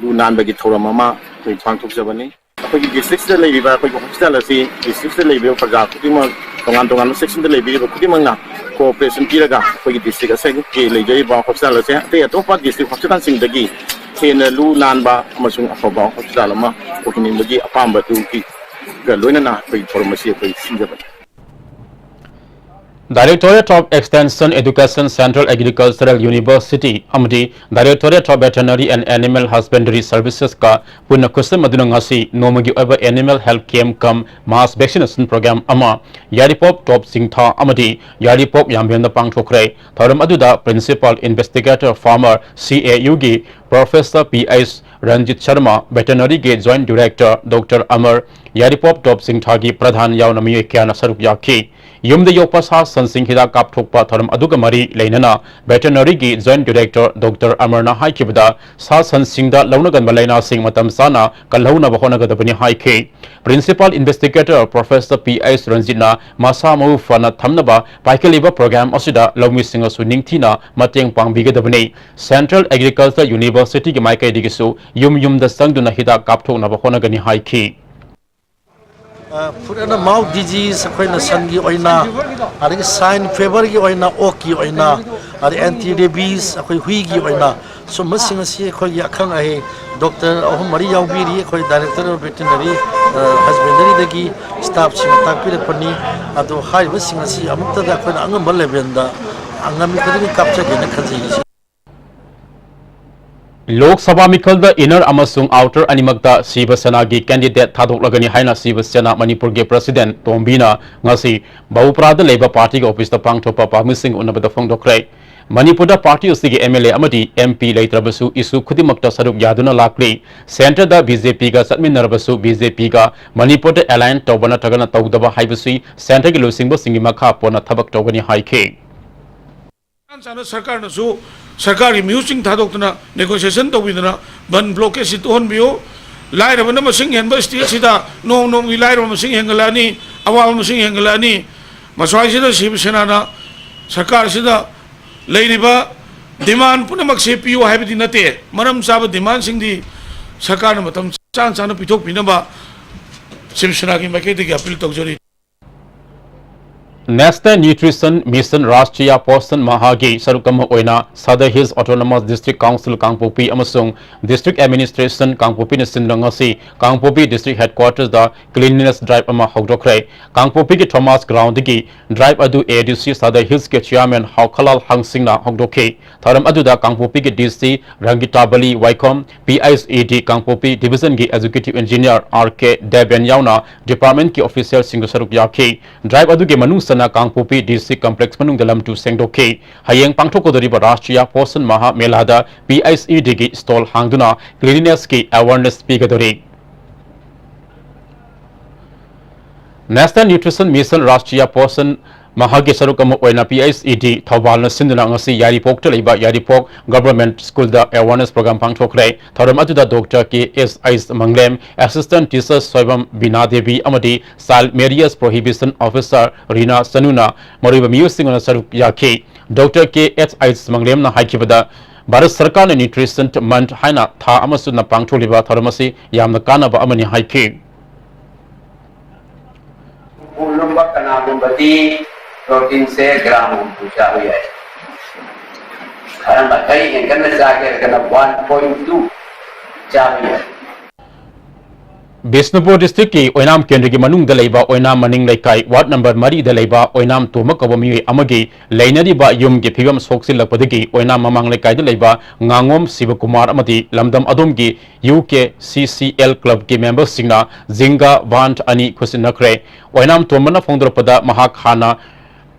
ꯂꯨ ꯅꯥꯟꯕꯒꯤ ꯊꯧꯔꯝ ꯑꯃ ꯑꯩꯈꯣꯏ ꯄꯥꯡꯊꯣꯛꯆꯕꯅꯤ꯫ ꯑꯩꯈꯣꯏꯒꯤ districtꯁꯤꯗ ꯂꯩꯔꯤꯕ ꯑꯩꯈꯣꯏꯒꯤ hospital ꯑꯁꯤ districtꯁꯤꯗ ꯂꯩꯕꯤꯕ ꯄ꯭ꯔꯖꯥ ꯈꯨꯗꯤꯡꯃꯛ, ꯇꯣꯉꯥꯟ ꯇꯣꯉꯥꯟꯕ sectionꯗ ꯂꯩꯕꯤꯔꯤꯕ ꯈꯨꯗꯤꯡꯃꯛꯅ cooperation ꯄꯤꯔꯒ ꯑꯩꯈꯣꯏꯒꯤ district ꯑꯁꯤꯒꯤ ꯂꯩꯖꯔꯤꯕ hospital ꯑꯁꯦ ꯑꯇꯩ ꯑꯇꯣꯞꯄ district hospitalꯁꯤꯡꯗꯒꯤ ꯍꯦꯟꯅ ꯂꯨ ꯅꯥꯟꯕ ꯑꯃꯁꯨꯡ ꯑꯐꯕ hospital ꯑꯃ ꯑꯣꯏꯍꯟꯅꯤꯡꯕꯒꯤ ꯑꯄꯥꯝꯕꯗꯨꯒꯤ ꯒ ꯂꯣꯏꯅꯅ ꯑꯩꯈꯣꯏ ꯊꯧꯔꯝ ꯑꯁꯤ ꯑꯩꯈꯣꯏ ꯁꯤꯟꯖꯕꯅꯤ꯫ Directorate of Extension Education, Central Agricultural University ꯑꯃꯗꯤ Directorate of Veterinary and Animal Husbandry Services ꯀ ꯄꯨꯟꯅ ꯈꯨꯠꯁꯝꯅꯗꯨꯅ ꯉꯁꯤ ꯅꯣꯡꯃꯒꯤ ꯑꯣꯏꯕ Animal Health Camp cum Mass Vaccination Program ꯑꯃ ꯌꯥꯏꯔꯤꯄꯣꯛ ꯇꯣꯞ ꯆꯤꯡꯊꯥ ꯑꯃꯗꯤ ꯌꯥꯏꯔꯤꯄꯣꯛ ꯌꯥꯝꯕꯦꯝꯗ ꯄꯥꯡꯊꯣꯛꯈ꯭ꯔꯦ꯫ ꯊꯧꯔꯝ ꯑꯗꯨꯗ Principal Investigator, Former C A U ꯒꯤ Professor P H Ranjit Sharma, Veterinary ꯒꯤ Joint Director Doctor ꯑꯃꯔ, ꯌꯥꯏꯔꯤꯄꯣꯛ ꯇꯣꯞ ꯆꯤꯡꯊꯥꯒꯤ ꯄ꯭ꯔꯙꯥꯟ ꯌꯥꯎꯅ ꯃꯤꯑꯣꯏ ꯀꯌꯥꯅ ꯁꯔꯨꯛ ꯌꯥꯈꯤ꯫ ꯌꯨꯝꯗ ꯌꯣꯛꯄ ꯁꯥ ꯁꯟꯁꯤꯡ ꯍꯤꯗꯥꯛ ꯀꯥꯞꯊꯣꯛꯄ ꯊꯧꯔꯝ ꯑꯗꯨꯒ ꯃꯔꯤ ꯂꯩꯅꯅ Veterinary ꯒꯤ Joint Director Doctor ꯑꯃꯔꯅ ꯍꯥꯏꯈꯤꯕꯗ, ꯁꯥ ꯁꯟꯁꯤꯡꯗ ꯂꯧꯅꯒꯟꯕ ꯂꯥꯏꯅꯥꯁꯤꯡ ꯃꯇꯝ ꯆꯥꯅ ꯀꯜꯍꯧꯅꯕ ꯍꯣꯠꯅꯒꯗꯕꯅꯤ ꯍꯥꯏꯈꯤ꯫ Principal Investigator Professor P H ꯔꯟꯖꯤꯠꯅ ꯃꯁꯥ ꯃꯎ ꯐꯅ ꯊꯝꯅꯕ ꯄꯥꯏꯈꯠꯂꯤꯕ program ꯑꯁꯤꯗ ꯂꯧꯃꯤꯁꯤꯡꯅꯁꯨ ꯅꯤꯡꯊꯤꯅ ꯃꯇꯦꯡ ꯄꯥꯡꯕꯤꯒꯗꯕꯅꯤ꯫ Central Agriculture University ꯒꯤ ꯃꯥꯏꯀꯩꯗꯒꯤꯁꯨ ꯌꯨꯝ ꯌꯨꯝꯗ ꯆꯪꯗꯨꯅ ꯍꯤꯗꯥꯛ ꯀꯥꯞꯊꯣꯛꯅꯕ ꯍꯣꯠꯅꯒꯅꯤ ꯍꯥꯏꯈꯤ꯫ ꯑ, foot and mouth disease ꯑꯩꯈꯣꯏꯅ ꯁꯟꯒꯤ ꯑꯣꯏꯅ, ꯑꯗꯒꯤ swine fever ꯒꯤ ꯑꯣꯏꯅ, ꯑꯣꯛꯀꯤ ꯑꯣꯏꯅ, ꯑꯗꯩ anti rabies ꯑꯩꯈꯣꯏ ꯍꯨꯏꯒꯤ ꯑꯣꯏꯅ, ꯁꯨꯝꯕꯁꯤꯡ ꯑꯁꯤ ꯑꯩꯈꯣꯏꯒꯤ ꯑꯈꯪ ꯑꯍꯩ doctor ꯑꯍꯨꯝ ꯃꯔꯤ ꯌꯥꯎꯕꯤꯔꯤ꯫ ꯑꯩꯈꯣꯏ Director of Veterinary, ꯑ, Husbandry ꯗꯒꯤ staff ꯁꯤꯡꯅ ꯇꯥꯛꯄꯤꯔꯛꯄꯅꯤ꯫ ꯑꯗꯣ ꯍꯥꯏꯔꯤꯕꯁꯤꯡ ꯑꯁꯤ ꯑꯃꯨꯛꯇꯗ ꯑꯩꯈꯣꯏꯅ ꯑꯉꯝꯕ level ꯗ ꯉꯝꯃꯤ ꯈꯨꯗꯤꯡꯒꯤ ꯀꯥꯞꯆꯒꯦꯅ ꯈꯟꯖꯩ꯫ ꯂꯣꯛ ꯁꯚꯥ ꯃꯤꯈꯜꯗ inner ꯑꯃꯁꯨꯡ outer ꯑꯅꯤꯃꯛꯇ ꯁꯤꯕ ꯁꯦꯅꯥꯒꯤ candidate ꯊꯥꯗꯣꯛꯂꯒꯅꯤ ꯍꯥꯏꯅ ꯁꯤꯕ ꯁꯦꯅꯥ ꯃꯅꯤꯄꯨꯔꯒꯤ president ꯇꯣꯝꯕꯤꯅ ꯉꯁꯤ ꯕꯍꯨꯄ꯭ꯔꯥꯗ ꯂꯩꯕ party ꯒꯤ office ꯇ ꯄꯥꯡꯊꯣꯛꯄ ꯄꯥꯎꯃꯤꯁꯤꯡ ꯎꯅꯕꯗ ꯐꯣꯡꯗꯣꯛꯈ꯭ꯔꯦ꯫ ꯃꯅꯤꯄꯨꯔꯗ party ꯑꯁꯤꯒꯤ M L A ꯑꯃꯗꯤ M P ꯂꯩꯇ꯭ꯔꯕꯁꯨ issue ꯈꯨꯗꯤꯡꯃꯛꯇ ꯁꯔꯨꯛ ꯌꯥꯗꯨꯅ ꯂꯥꯛꯂꯤ꯫ Centre ꯗ B J P ꯒ ꯆꯠꯃꯤꯟꯅꯔꯕꯁꯨ B J P ꯒ ꯃꯅꯤꯄꯨꯔꯗ align ꯇꯧꯕ ꯅꯠꯇ꯭ꯔꯒꯅ ꯇꯧꯗꯕ ꯍꯥꯏꯕꯁꯤ centre ꯒꯤ ꯂꯨꯆꯤꯡꯕꯁꯤꯡꯒꯤ ꯃꯈꯥ ꯄꯣꯟꯅ ꯊꯕꯛ ꯇꯧꯒꯅꯤ ꯍꯥꯏꯈꯤ꯫ ꯆꯥꯟ ꯆꯥꯅ ꯁꯔꯀꯥꯔꯅꯁꯨ ꯁꯔꯀꯥꯔꯒꯤ ꯃꯤꯍꯨꯠꯁꯤꯡ ꯊꯥꯗꯣꯛꯇꯅ negotiation ꯇꯧꯕꯤꯗꯅ ꯕꯟ blockade ꯁꯤ ꯇꯣꯛꯍꯟꯕꯤꯌꯨ꯫ ꯂꯥꯏꯔꯕꯅ ꯃꯁꯤꯡ ꯍꯦꯟꯕ state ꯁꯤꯗ ꯅꯣꯡ ꯅꯣꯡꯃꯒꯤ ꯂꯥꯏꯔꯕ ꯃꯁꯤꯡ ꯍꯦꯟꯒꯠꯂꯛꯑꯅꯤ, ꯑꯋꯥꯕ ꯃꯁꯤꯡ ꯍꯦꯟꯒꯠꯂꯛꯑꯅꯤ꯫ ꯃꯁ꯭ꯋꯥꯏꯁꯤꯗ ꯁꯤꯕ ꯁꯦꯅꯥꯅ ꯁꯔꯀꯥꯔꯁꯤꯗ ꯂꯩꯔꯤꯕ demand ꯄꯨꯝꯅꯃꯛꯁꯦ ꯄꯤꯌꯨ ꯍꯥꯏꯕꯗꯤ ꯅꯠꯇꯦ꯫ ꯃꯔꯝ ꯆꯥꯕ demand ꯁꯤꯡꯗꯤ ꯁꯔꯀꯥꯔꯅ ꯃꯇꯝ ꯆꯥꯅ ꯆꯥꯅ ꯄꯤꯊꯣꯛꯄꯤꯅꯕ ꯁꯤꯕ ꯁꯦꯅꯥꯒꯤ ꯃꯥꯏꯀꯩꯗꯒꯤ appeal ꯇꯧꯖꯔꯤ꯫ National Nutrition Mission Rashtriya Poshan Mahagi ꯁꯔꯨꯛ ꯑꯃ ꯑꯣꯏꯅ Sadar Hills Autonomous District Council ꯀꯥꯡꯄꯣꯛꯄꯤ ꯑꯃꯁꯨꯡ District Administration ꯀꯥꯡꯄꯣꯛꯄꯤꯅ ꯁꯤꯟꯗꯨꯅ ꯉꯁꯤ ꯀꯥꯡꯄꯣꯛꯄꯤ District Headquarters ꯗ Cleanliness Drive ꯑꯃ ꯍꯧꯗꯣꯛꯈ꯭ꯔꯦ꯫ ꯀꯥꯡꯄꯣꯛꯄꯤꯒꯤ Thomas Ground ꯗꯒꯤ drive ꯑꯗꯨ A D C Sadar Hills ꯀꯤ Chairman ꯍꯥꯎꯈꯂꯥꯜ ꯍꯪꯁꯤꯡꯅ ꯍꯧꯗꯣꯛꯈꯤ꯫ ꯊꯧꯔꯝ ꯑꯗꯨꯗ ꯀꯥꯡꯄꯣꯛꯄꯤꯒꯤ D C ꯔꯪꯒꯤꯇꯥꯕꯂꯤ ꯋꯥꯏꯈꯣꯝ, P I C E D Kangpokpi Division ꯒꯤ Executive Engineer R K Deben ꯌꯥꯎꯅ department ꯀꯤ official ꯁꯤꯡꯁꯨ ꯁꯔꯨꯛ ꯌꯥꯈꯤ꯫ Drive ꯑꯗꯨꯒꯤ ꯃꯅꯨꯡ ꯆꯟꯅ ꯀꯥꯡꯄꯣꯛꯄꯤ D C Complex ꯃꯅꯨꯡꯗ ꯂꯝ ꯇꯨ ꯁꯦꯡꯗꯣꯛꯈꯤ꯫ ꯍꯌꯦꯡ ꯄꯥꯡꯊꯣꯛꯀꯗꯧꯔꯤꯕ Rashtriya Poshan Maha Mela the P I C E D ꯒꯤ stall ꯍꯥꯡꯗꯨꯅ cleanliness ꯀꯤ awareness ꯄꯤꯒꯗꯧꯔꯤ꯫ National Nutrition Mission Rashtriya Poshan Maha ꯒꯤ ꯁꯔꯨꯛ ꯑꯃ ꯑꯣꯏꯅ P I C E D ꯊꯧꯕꯥꯜꯅ ꯁꯤꯟꯗꯨꯅ ꯉꯁꯤ ꯌꯥꯏꯔꯤꯄꯣꯛꯇ ꯂꯩꯕ ꯌꯥꯏꯔꯤꯄꯣꯛ Government School ꯗ awareness program ꯄꯥꯡꯊꯣꯛꯈ꯭ꯔꯦ꯫ ꯊꯧꯔꯝ ꯑꯗꯨꯗ Doctor K H I ꯃꯪꯂꯦꯝ, Assistant Teacher Soibam ꯕꯤꯅꯥ ꯗꯦꯕꯤ ꯑꯃꯗꯤ Child Marriage Prohibition Officer ꯔꯤꯅꯥ ꯆꯅꯨꯅ ꯃꯔꯨꯑꯣꯏꯕ ꯃꯤꯑꯣꯏꯁꯤꯡꯅ ꯁꯔꯨꯛ ꯌꯥꯈꯤ꯫ Doctor K H I ꯃꯪꯂꯦꯝꯅ ꯍꯥꯏꯈꯤꯕꯗ, Bharat ꯁꯔꯀꯥꯔꯅ Nutrition Month ꯍꯥꯏꯅ ꯊꯥ ꯑꯃ ꯆꯨꯞꯅ ꯄꯥꯡꯊꯣꯛꯂꯤꯕ ꯊꯧꯔꯝ ꯑꯁꯤ ꯌꯥꯝꯅ ꯀꯥꯟꯅꯕ ꯑꯃꯅꯤ ꯍꯥꯏꯈꯤ꯫ ꯎꯄꯨ ꯂꯨꯝꯕ ꯀꯅꯥꯒꯨꯝꯕꯗꯤ protein ꯁꯦ gram ꯍꯨꯝꯐꯨ ꯆꯥꯕ ꯌꯥꯏ꯫ ꯈꯔ ꯃꯈꯩ ꯍꯦꯟꯒꯠꯅ ꯆꯥꯒꯦ ꯍꯥꯏꯔꯒꯅ one point two ꯆꯥꯕ ꯌꯥꯏ꯫ ꯕꯤꯁꯅꯨꯄꯨꯔ District ꯀꯤ ꯑꯣꯏꯅꯥꯝ ꯀꯦꯟꯗ꯭ꯔꯒꯤ ꯃꯅꯨꯡꯗ ꯂꯩꯕ ꯑꯣꯏꯅꯥꯝ ꯃꯅꯤꯡ ꯂꯩꯀꯥꯏ Ward number ꯃꯔꯤꯗ ꯂꯩꯕ ꯑꯣꯏꯅꯥꯝ ꯇꯣꯝꯕ ꯀꯧꯕ ꯃꯤꯑꯣꯏ ꯑꯃꯒꯤ ꯂꯩꯅꯔꯤꯕ ꯌꯨꯝꯒꯤ ꯐꯤꯕꯝ ꯁꯣꯛꯆꯤꯜꯂꯛꯄꯗꯒꯤ ꯑꯣꯏꯅꯥꯝ ꯃꯃꯥꯡ ꯂꯩꯀꯥꯏꯗ ꯂꯩꯕ ꯉꯥꯉꯣꯝ ꯁꯤꯕꯀꯨꯃꯥꯔ ꯑꯃꯗꯤ ꯂꯝꯗꯝ ꯑꯗꯣꯝꯒꯤ U K C C L club ꯀꯤ member ꯁꯤꯡꯅ ꯖꯤꯡꯒ ꯚꯥꯟ ꯑꯅꯤ ꯈꯨꯠꯁꯤꯟꯅꯈ꯭ꯔꯦ꯫ ꯑꯣꯏꯅꯥꯝ ꯇꯣꯝꯕꯅ ꯐꯣꯡꯗꯣꯔꯛꯄꯗ, ꯃꯍꯥꯛ ꯍꯥꯟꯅ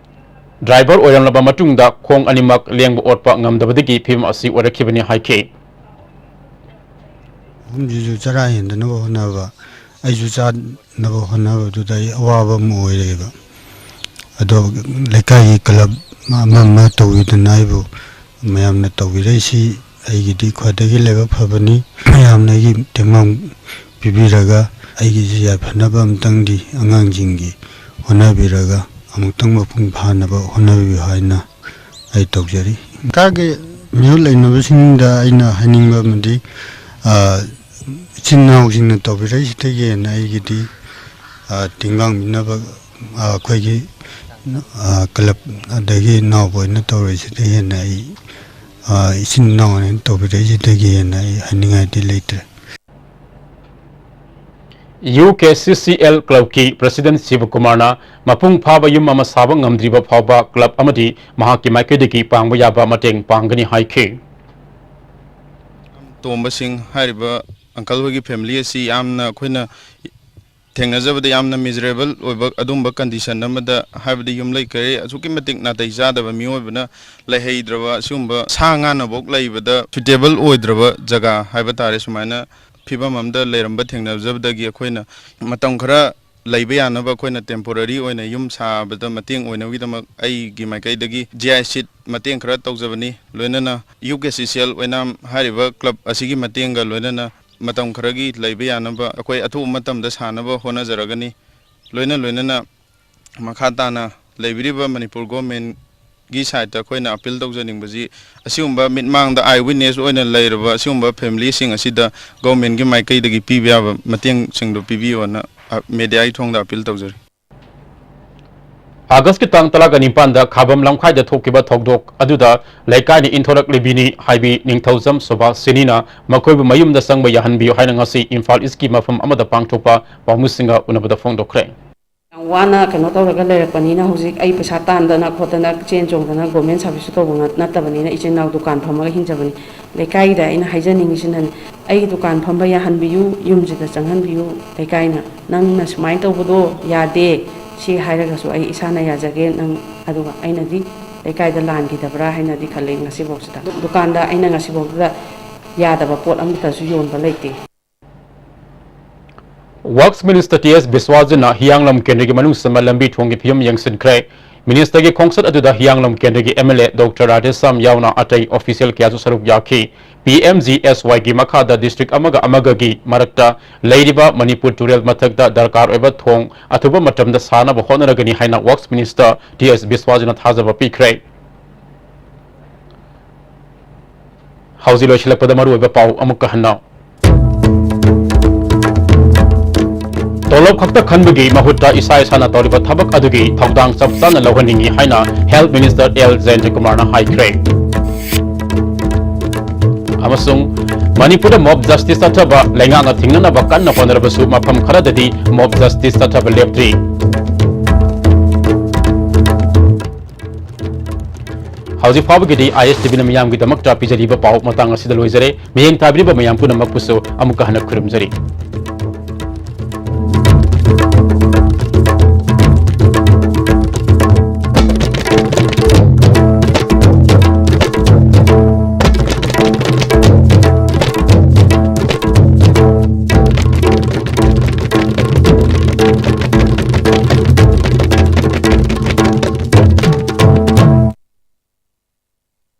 driver ꯑꯣꯏꯔꯝꯂꯕ ꯃꯇꯨꯡꯗ ꯈꯣꯡ ꯑꯅꯤꯃꯛ ꯂꯦꯡꯕ ꯑꯣꯠꯄ ꯉꯝꯗꯕꯗꯒꯤ ꯐꯤꯕꯝ ꯑꯁꯤ ꯑꯣꯏꯔꯛꯈꯤꯕꯅꯤ ꯍꯥꯏꯈꯤ꯫ ꯑꯍꯨꯝꯁꯤꯁꯨ ꯆꯔꯥ ꯍꯦꯟꯗꯅꯕ ꯍꯣꯠꯅꯕ, ꯑꯩꯁꯨ ꯆꯥꯅꯕ ꯍꯣꯠꯅꯕꯗꯨꯗ ꯑꯩ ꯑꯋꯥꯕ ꯑꯃ ꯑꯣꯏꯔꯦꯕ꯫ ꯑꯗꯣ ꯂꯩꯀꯥꯏꯒꯤ club ꯑꯃ ꯑꯃ ꯇꯧꯕꯤꯗꯅ ꯑꯩꯕꯨ ꯃꯌꯥꯝꯅ ꯇꯧꯕꯤꯔꯛꯏꯁꯤ ꯑꯩꯒꯤꯗꯤ ꯈ꯭ꯋꯥꯏꯗꯒꯤ ꯂꯥꯏꯕꯛ ꯐꯕꯅꯤ꯫ ꯃꯌꯥꯝꯅ ꯑꯩꯒꯤ ꯇꯦꯡꯕꯥꯡ ꯄꯤꯕꯤꯔꯒ ꯑꯩꯒꯤꯁꯤ ꯌꯥꯏꯐꯅꯕ ꯑꯃꯇꯪꯗꯤ ꯑꯉꯥꯡꯁꯤꯡꯒꯤ ꯍꯣꯠꯅꯕꯤꯔꯒ ꯑꯃꯨꯛꯇꯪ ꯃꯄꯨꯡ ꯐꯥꯅꯕ ꯍꯣꯠꯅꯕꯤꯌꯨ ꯍꯥꯏꯅ ꯑꯩ ꯇꯧꯖꯔꯤ꯫ ꯂꯩꯀꯥꯏꯒꯤ ꯃꯤꯍꯨꯠ ꯂꯩꯅꯕꯁꯤꯡꯗ ꯑꯩꯅ ꯍꯥꯏꯅꯤꯡꯕ ꯑꯃꯗꯤ, ꯑ, ꯏꯆꯤꯟ ꯏꯅꯥꯎꯁꯤꯡꯅ ꯇꯧꯕꯤꯔꯛꯏꯁꯤꯗꯒꯤ ꯍꯦꯟꯅ ꯑꯩꯒꯤꯗꯤ, ꯑ, ꯇꯦꯡꯕꯥꯡ ꯄꯤꯅꯕ, ꯑ, ꯑꯩꯈꯣꯏꯒꯤ ꯑ, ꯀ꯭ꯂꯕ ꯑꯗꯒꯤ ꯏꯅꯥꯎꯕ ꯍꯣꯏꯅ ꯇꯧꯔꯤꯁꯤꯗꯒꯤ ꯍꯦꯟꯅ ꯑꯩ, ꯑ, ꯏꯆꯤꯟ ꯏꯅꯥꯎ ꯍꯣꯏꯅ ꯇꯧꯕꯤꯔꯛꯏꯁꯤꯗꯒꯤ ꯍꯦꯟꯅ ꯑꯩ ꯍꯥꯏꯅꯤꯡꯉꯥꯏꯗꯤ ꯂꯩꯇ꯭ꯔꯦ꯫ U K C C L ꯀ꯭ꯂꯕꯀꯤ ꯄ꯭ꯔꯁꯤꯗꯦꯟꯠ ꯁꯤꯕꯀꯨꯃꯥꯔꯅ ꯃꯄꯨꯡ ꯐꯥꯕ ꯌꯨꯝ ꯑꯃ ꯁꯥꯕ ꯉꯝꯗ꯭ꯔꯤꯕ ꯐꯥꯎꯕ ꯀ꯭ꯂꯕ ꯑꯃꯗꯤ ꯃꯍꯥꯛꯀꯤ ꯃꯥꯏꯀꯩꯗꯒꯤ ꯄꯥꯡꯕ ꯌꯥꯕ ꯃꯇꯦꯡ ꯄꯥꯡꯒꯅꯤ ꯍꯥꯏꯈꯤ꯫ ꯇꯣꯝꯕ ꯁꯤꯡ ꯍꯥꯏꯔꯤꯕ ꯑꯪꯀꯜ ꯍꯣꯏꯒꯤ ꯐꯦꯃꯤꯂꯤ ꯑꯁꯤ ꯌꯥꯝꯅ ꯑꯩꯈꯣꯏꯅ ꯊꯦꯡꯅꯖꯕꯗ ꯌꯥꯝꯅ ꯃꯤꯖꯔꯦꯕꯜ ꯑꯣꯏꯕ ꯑꯗꯨꯝꯕ ꯀꯟꯗꯤꯁꯟ ꯑꯃꯗ, ꯍꯥꯏꯕꯗꯤ ꯌꯨꯝꯂꯩ ꯀꯩꯔꯩ ꯑꯁꯨꯛꯀꯤ ꯃꯇꯤꯛ ꯅꯥꯇꯩ ꯆꯥꯗꯕ ꯃꯤꯑꯣꯏꯕꯅ ꯂꯩꯍꯩꯗ꯭ꯔꯕ, ꯑꯁꯤꯒꯨꯝꯕ ꯁꯥ ꯉꯥꯅꯐꯧ ꯂꯩꯕꯗ ꯁꯨꯏꯇꯦꯕꯜ ꯑꯣꯏꯗ꯭ꯔꯕ ꯖꯒꯥ ꯍꯥꯏꯕ ꯇꯥꯔꯦ, ꯁꯨꯃꯥꯏꯅ ꯐꯤꯕꯝ ꯑꯃꯗ ꯂꯩꯔꯝꯕ ꯊꯦꯡꯅꯖꯕꯗꯒꯤ ꯑꯩꯈꯣꯏꯅ ꯃꯇꯝ ꯈꯔ ꯂꯩꯕ ꯌꯥꯅꯕ ꯑꯩꯈꯣꯏꯅ ꯇꯦꯝꯄꯣꯔꯔꯤ ꯑꯣꯏꯅ ꯌꯨꯝ ꯁꯥꯕꯗ ꯃꯇꯦꯡ ꯑꯣꯏꯅꯕꯒꯤꯗꯃꯛ ꯑꯩꯒꯤ ꯃꯥꯏꯀꯩꯗꯒꯤ ꯖꯤ ꯑꯥꯏ ꯁꯤꯠ ꯃꯇꯦꯡ ꯈꯔ ꯇꯧꯖꯕꯅꯤ꯫ ꯂꯣꯏꯅꯅ U K C C L ꯑꯣꯏꯅꯥꯝ ꯍꯥꯏꯔꯤꯕ ꯀ꯭ꯂꯕ ꯑꯁꯤꯒꯤ ꯃꯇꯦꯡꯒ ꯂꯣꯏꯅꯅ ꯃꯇꯝ ꯈꯔꯒꯤ ꯂꯩꯕ ꯌꯥꯅꯕ ꯑꯩꯈꯣꯏ ꯑꯊꯨꯕ ꯃꯇꯝꯗ ꯁꯥꯅꯕ ꯍꯣꯠꯅꯖꯔꯒꯅꯤ꯫ ꯂꯣꯏꯅ ꯂꯣꯏꯅꯅ ꯃꯈꯥ ꯇꯥꯅ ꯂꯩꯕꯤꯔꯤꯕ ꯃꯅꯤꯄꯨꯔ ꯒꯣꯔꯃꯦꯟꯒꯤ ꯁꯥꯏꯠꯇ ꯑꯩꯈꯣꯏꯅ ꯑꯄꯤꯜ ꯇꯧꯖꯅꯤꯡꯕꯁꯤ, ꯑꯁꯤꯒꯨꯝꯕ ꯃꯤꯠꯃꯥꯡꯗ ꯑꯥꯏ ꯋꯤꯠꯅꯦꯁ ꯑꯣꯏꯅ ꯂꯩꯔꯕ ꯑꯁꯤꯒꯨꯝꯕ ꯐꯦꯃꯤꯂꯤꯁꯤꯡ ꯑꯁꯤꯗ ꯒꯣꯔꯃꯦꯟꯒꯤ ꯃꯥꯏꯀꯩꯗꯒꯤ ꯄꯤꯕ ꯌꯥꯕ ꯃꯇꯦꯡꯁꯤꯡꯗꯨ ꯄꯤꯕꯤꯌꯣꯅ, ꯑ, ꯃꯦꯗꯤꯌꯥꯒꯤ ꯊꯣꯡꯗ ꯑꯄꯤꯜ ꯇꯧꯖꯔꯤ꯫ ꯑꯥꯒꯁꯀꯤ ꯇꯥꯡ ꯇꯔꯥꯒ ꯅꯤꯄꯥꯟꯗ ꯈꯥꯕꯝ ꯂꯝꯈꯥꯏꯗ ꯊꯣꯛꯈꯤꯕ ꯊꯧꯗꯣꯛ ꯑꯗꯨꯗ ꯂꯩꯀꯥꯏꯅ ꯏꯟꯊꯣꯔꯛꯂꯤꯕꯤꯅꯤ ꯍꯥꯏꯕꯤ ꯅꯤꯡꯊꯧꯖꯝ ꯁꯨꯕꯥꯁ ꯁꯤꯅꯤꯅ ꯃꯈꯣꯏꯕꯨ ꯃꯌꯨꯝꯗ ꯆꯪꯕ ꯌꯥꯍꯟꯕꯤꯌꯨ ꯍꯥꯏꯅ ꯉꯁꯤ ꯏꯝꯐꯥꯜ ꯏꯁꯀꯤ ꯃꯐꯝ ꯑꯃꯗ ꯄꯥꯡꯊꯣꯛꯄ ꯄꯥꯎꯃꯤꯁꯤꯡꯒ ꯎꯅꯕꯗ ꯐꯣꯡꯗꯣꯛꯈ꯭ꯔꯦ꯫ ꯌꯥꯝ ꯋꯥꯅ ꯀꯩꯅꯣ ꯇꯧꯔꯒ ꯂꯩꯔꯛꯄꯅꯤꯅ, ꯍꯧꯖꯤꯛ ꯑꯩ ꯄꯩꯁꯥ ꯇꯥꯟꯗꯅ ꯈꯣꯠꯇꯅ ꯆꯦꯟ ꯆꯣꯡꯗꯅ ꯒꯣꯔꯃꯦꯟ ꯁꯥꯔꯚꯤꯁꯁꯨ ꯇꯧꯕ ꯅꯠ-, ꯅꯠꯇꯕꯅꯤꯅ, ꯏꯆꯤꯟ ꯏꯅꯥꯎ ꯗꯨꯀꯥꯟ ꯐꯝꯃꯒ ꯍꯤꯡꯖꯕꯅꯤ꯫ ꯂꯩꯀꯥꯏꯗ ꯑꯩꯅ ꯍꯥꯏꯖꯅꯤꯡꯉꯤꯁꯤꯅꯅꯦ, ꯑꯩꯒꯤ ꯗꯨꯀꯥꯟ ꯐꯝꯕ ꯌꯥꯍꯟꯕꯤꯌꯨ, ꯌꯨꯝꯁꯤꯗ ꯆꯪꯍꯟꯕꯤꯌꯨ꯫ ꯂꯩꯀꯥꯏꯅ ꯅꯪꯅ ꯁꯨꯃꯥꯏꯅ ꯇꯧꯕꯗꯣ ꯌꯥꯗꯦ, ꯁꯤ ꯍꯥꯏꯔꯒꯁꯨ ꯑꯩ ꯏꯁꯥꯅ ꯌꯥꯖꯒꯦ꯫ ꯅꯪ, ꯑꯗꯨꯒ ꯑꯩꯅꯗꯤ ꯂꯩꯀꯥꯏꯗ ꯂꯥꯟꯈꯤꯗꯕ꯭ꯔꯥ ꯍꯥꯏꯅꯗꯤ ꯈꯜꯂꯦ ꯉꯁꯤꯐꯥꯎꯁꯤꯗ꯫ ꯗꯨꯀꯥꯟꯗ ꯑꯩꯅ ꯉꯁꯤꯐꯥꯎꯁꯤꯗ ꯌꯥꯗꯕ ꯄꯣꯠ ꯑꯃꯠꯇꯁꯨ ꯌꯣꯟꯕ ꯂꯩꯇꯦ꯫ Works Minister ꯇꯤ ꯑꯦꯁ ꯕꯤꯁ꯭ꯋꯥꯖꯤꯠꯅ ꯍꯤꯌꯥꯡꯂꯝ ꯀꯦꯟꯗ꯭ꯔꯒꯤ ꯃꯅꯨꯡ ꯆꯟꯕ ꯂꯝꯕꯤ ꯊꯣꯡꯒꯤ ꯐꯤꯕꯝ ꯌꯦꯡꯁꯤꯟꯈ꯭ꯔꯦ꯫ Ministerꯒꯤ ꯈꯣꯡꯆꯠ ꯑꯗꯨꯗ ꯍꯤꯌꯥꯡꯂꯝ ꯀꯦꯟꯗ꯭ꯔꯒꯤ M L A doctor Radheshyam ꯌꯥꯎꯅ ꯑꯇꯩ official ꯀꯌꯥꯁꯨ ꯁꯔꯨꯛ ꯌꯥꯈꯤ꯫ ꯄꯤ ꯑꯦꯝ ꯖꯤ ꯑꯦꯁ ꯋꯥꯏꯒꯤ ꯃꯈꯥꯗ district ꯑꯃꯒ ꯑꯃꯒꯒꯤ ꯃꯔꯛꯇ ꯂꯩꯔꯤꯕ ꯃꯅꯤꯄꯨꯔ ꯇꯨꯔꯦꯜ ꯃꯊꯛꯇ ꯗꯔꯀꯥꯔ ꯑꯣꯏꯕ ꯊꯣꯡ ꯑꯊꯨꯕ ꯃꯇꯝꯗ ꯁꯥꯅꯕ ꯍꯣꯠꯅꯔꯒꯅꯤ ꯍꯥꯏꯅ Works Minister ꯇꯤ ꯑꯦꯁ ꯕꯤꯁ꯭ꯋꯥꯖꯤꯠꯅ ꯊꯥꯖꯕ ꯄꯤꯈ꯭ꯔꯦ꯫ ꯍꯧꯖꯤꯛ ꯂꯣꯏꯁꯤꯜꯂꯛꯄꯗ ꯃꯔꯨꯑꯣꯏꯕ ꯄꯥꯎ ꯑꯃꯨꯛꯀ ꯍꯟꯅ꯫ ꯇꯣꯂꯣꯞ ꯈꯛꯇ ꯈꯟꯕꯒꯤ ꯃꯍꯨꯠꯇ ꯏꯁꯥ ꯏꯁꯥꯅ ꯇꯧꯔꯤꯕ ꯊꯕꯛ ꯑꯗꯨꯒꯤ ꯊꯧꯗꯥꯡ ꯆꯞ ꯆꯥꯅ ꯂꯧꯍꯟꯅꯤꯡꯏ ꯍꯥꯏꯅ Health Minister ꯑꯦꯜ ꯖꯌꯟꯇꯀꯨꯃꯥꯔꯅ ꯍꯥꯏꯈ꯭ꯔꯦ꯫ ꯑꯃꯁꯨꯡ ꯃꯅꯤꯄꯨꯔꯗ mob justice ꯆꯠꯊꯕ ꯂꯩꯉꯥꯛꯅ ꯊꯤꯡꯅꯅꯕ ꯀꯟꯅ ꯍꯣꯠꯅꯔꯕꯁꯨ ꯃꯐꯝ ꯈꯔꯗꯗꯤ mob justice ꯆꯠꯊꯕ ꯂꯦꯞꯇ꯭ꯔꯤ꯫ ꯍꯧꯖꯤꯛ ꯐꯥꯎꯕꯒꯤꯗꯤ ꯑꯥꯏ ꯑꯦꯁ ꯇꯤ ꯚꯤꯅ ꯃꯤꯌꯥꯝꯒꯤꯗꯃꯛꯇ ꯄꯤꯖꯔꯤꯕ ꯄꯥꯎ ꯃꯇꯥꯡ ꯑꯁꯤꯗ ꯂꯣꯏꯖꯔꯦ꯫ ꯃꯤꯠꯌꯦꯡ ꯇꯥꯕꯤꯔꯤꯕ ꯃꯌꯥꯝ ꯄꯨꯝꯅꯃꯛꯄꯨꯁꯨ ꯑꯃꯨꯛꯀ ꯍꯟꯅ ꯈꯨꯔꯨꯝꯖꯔꯤ꯫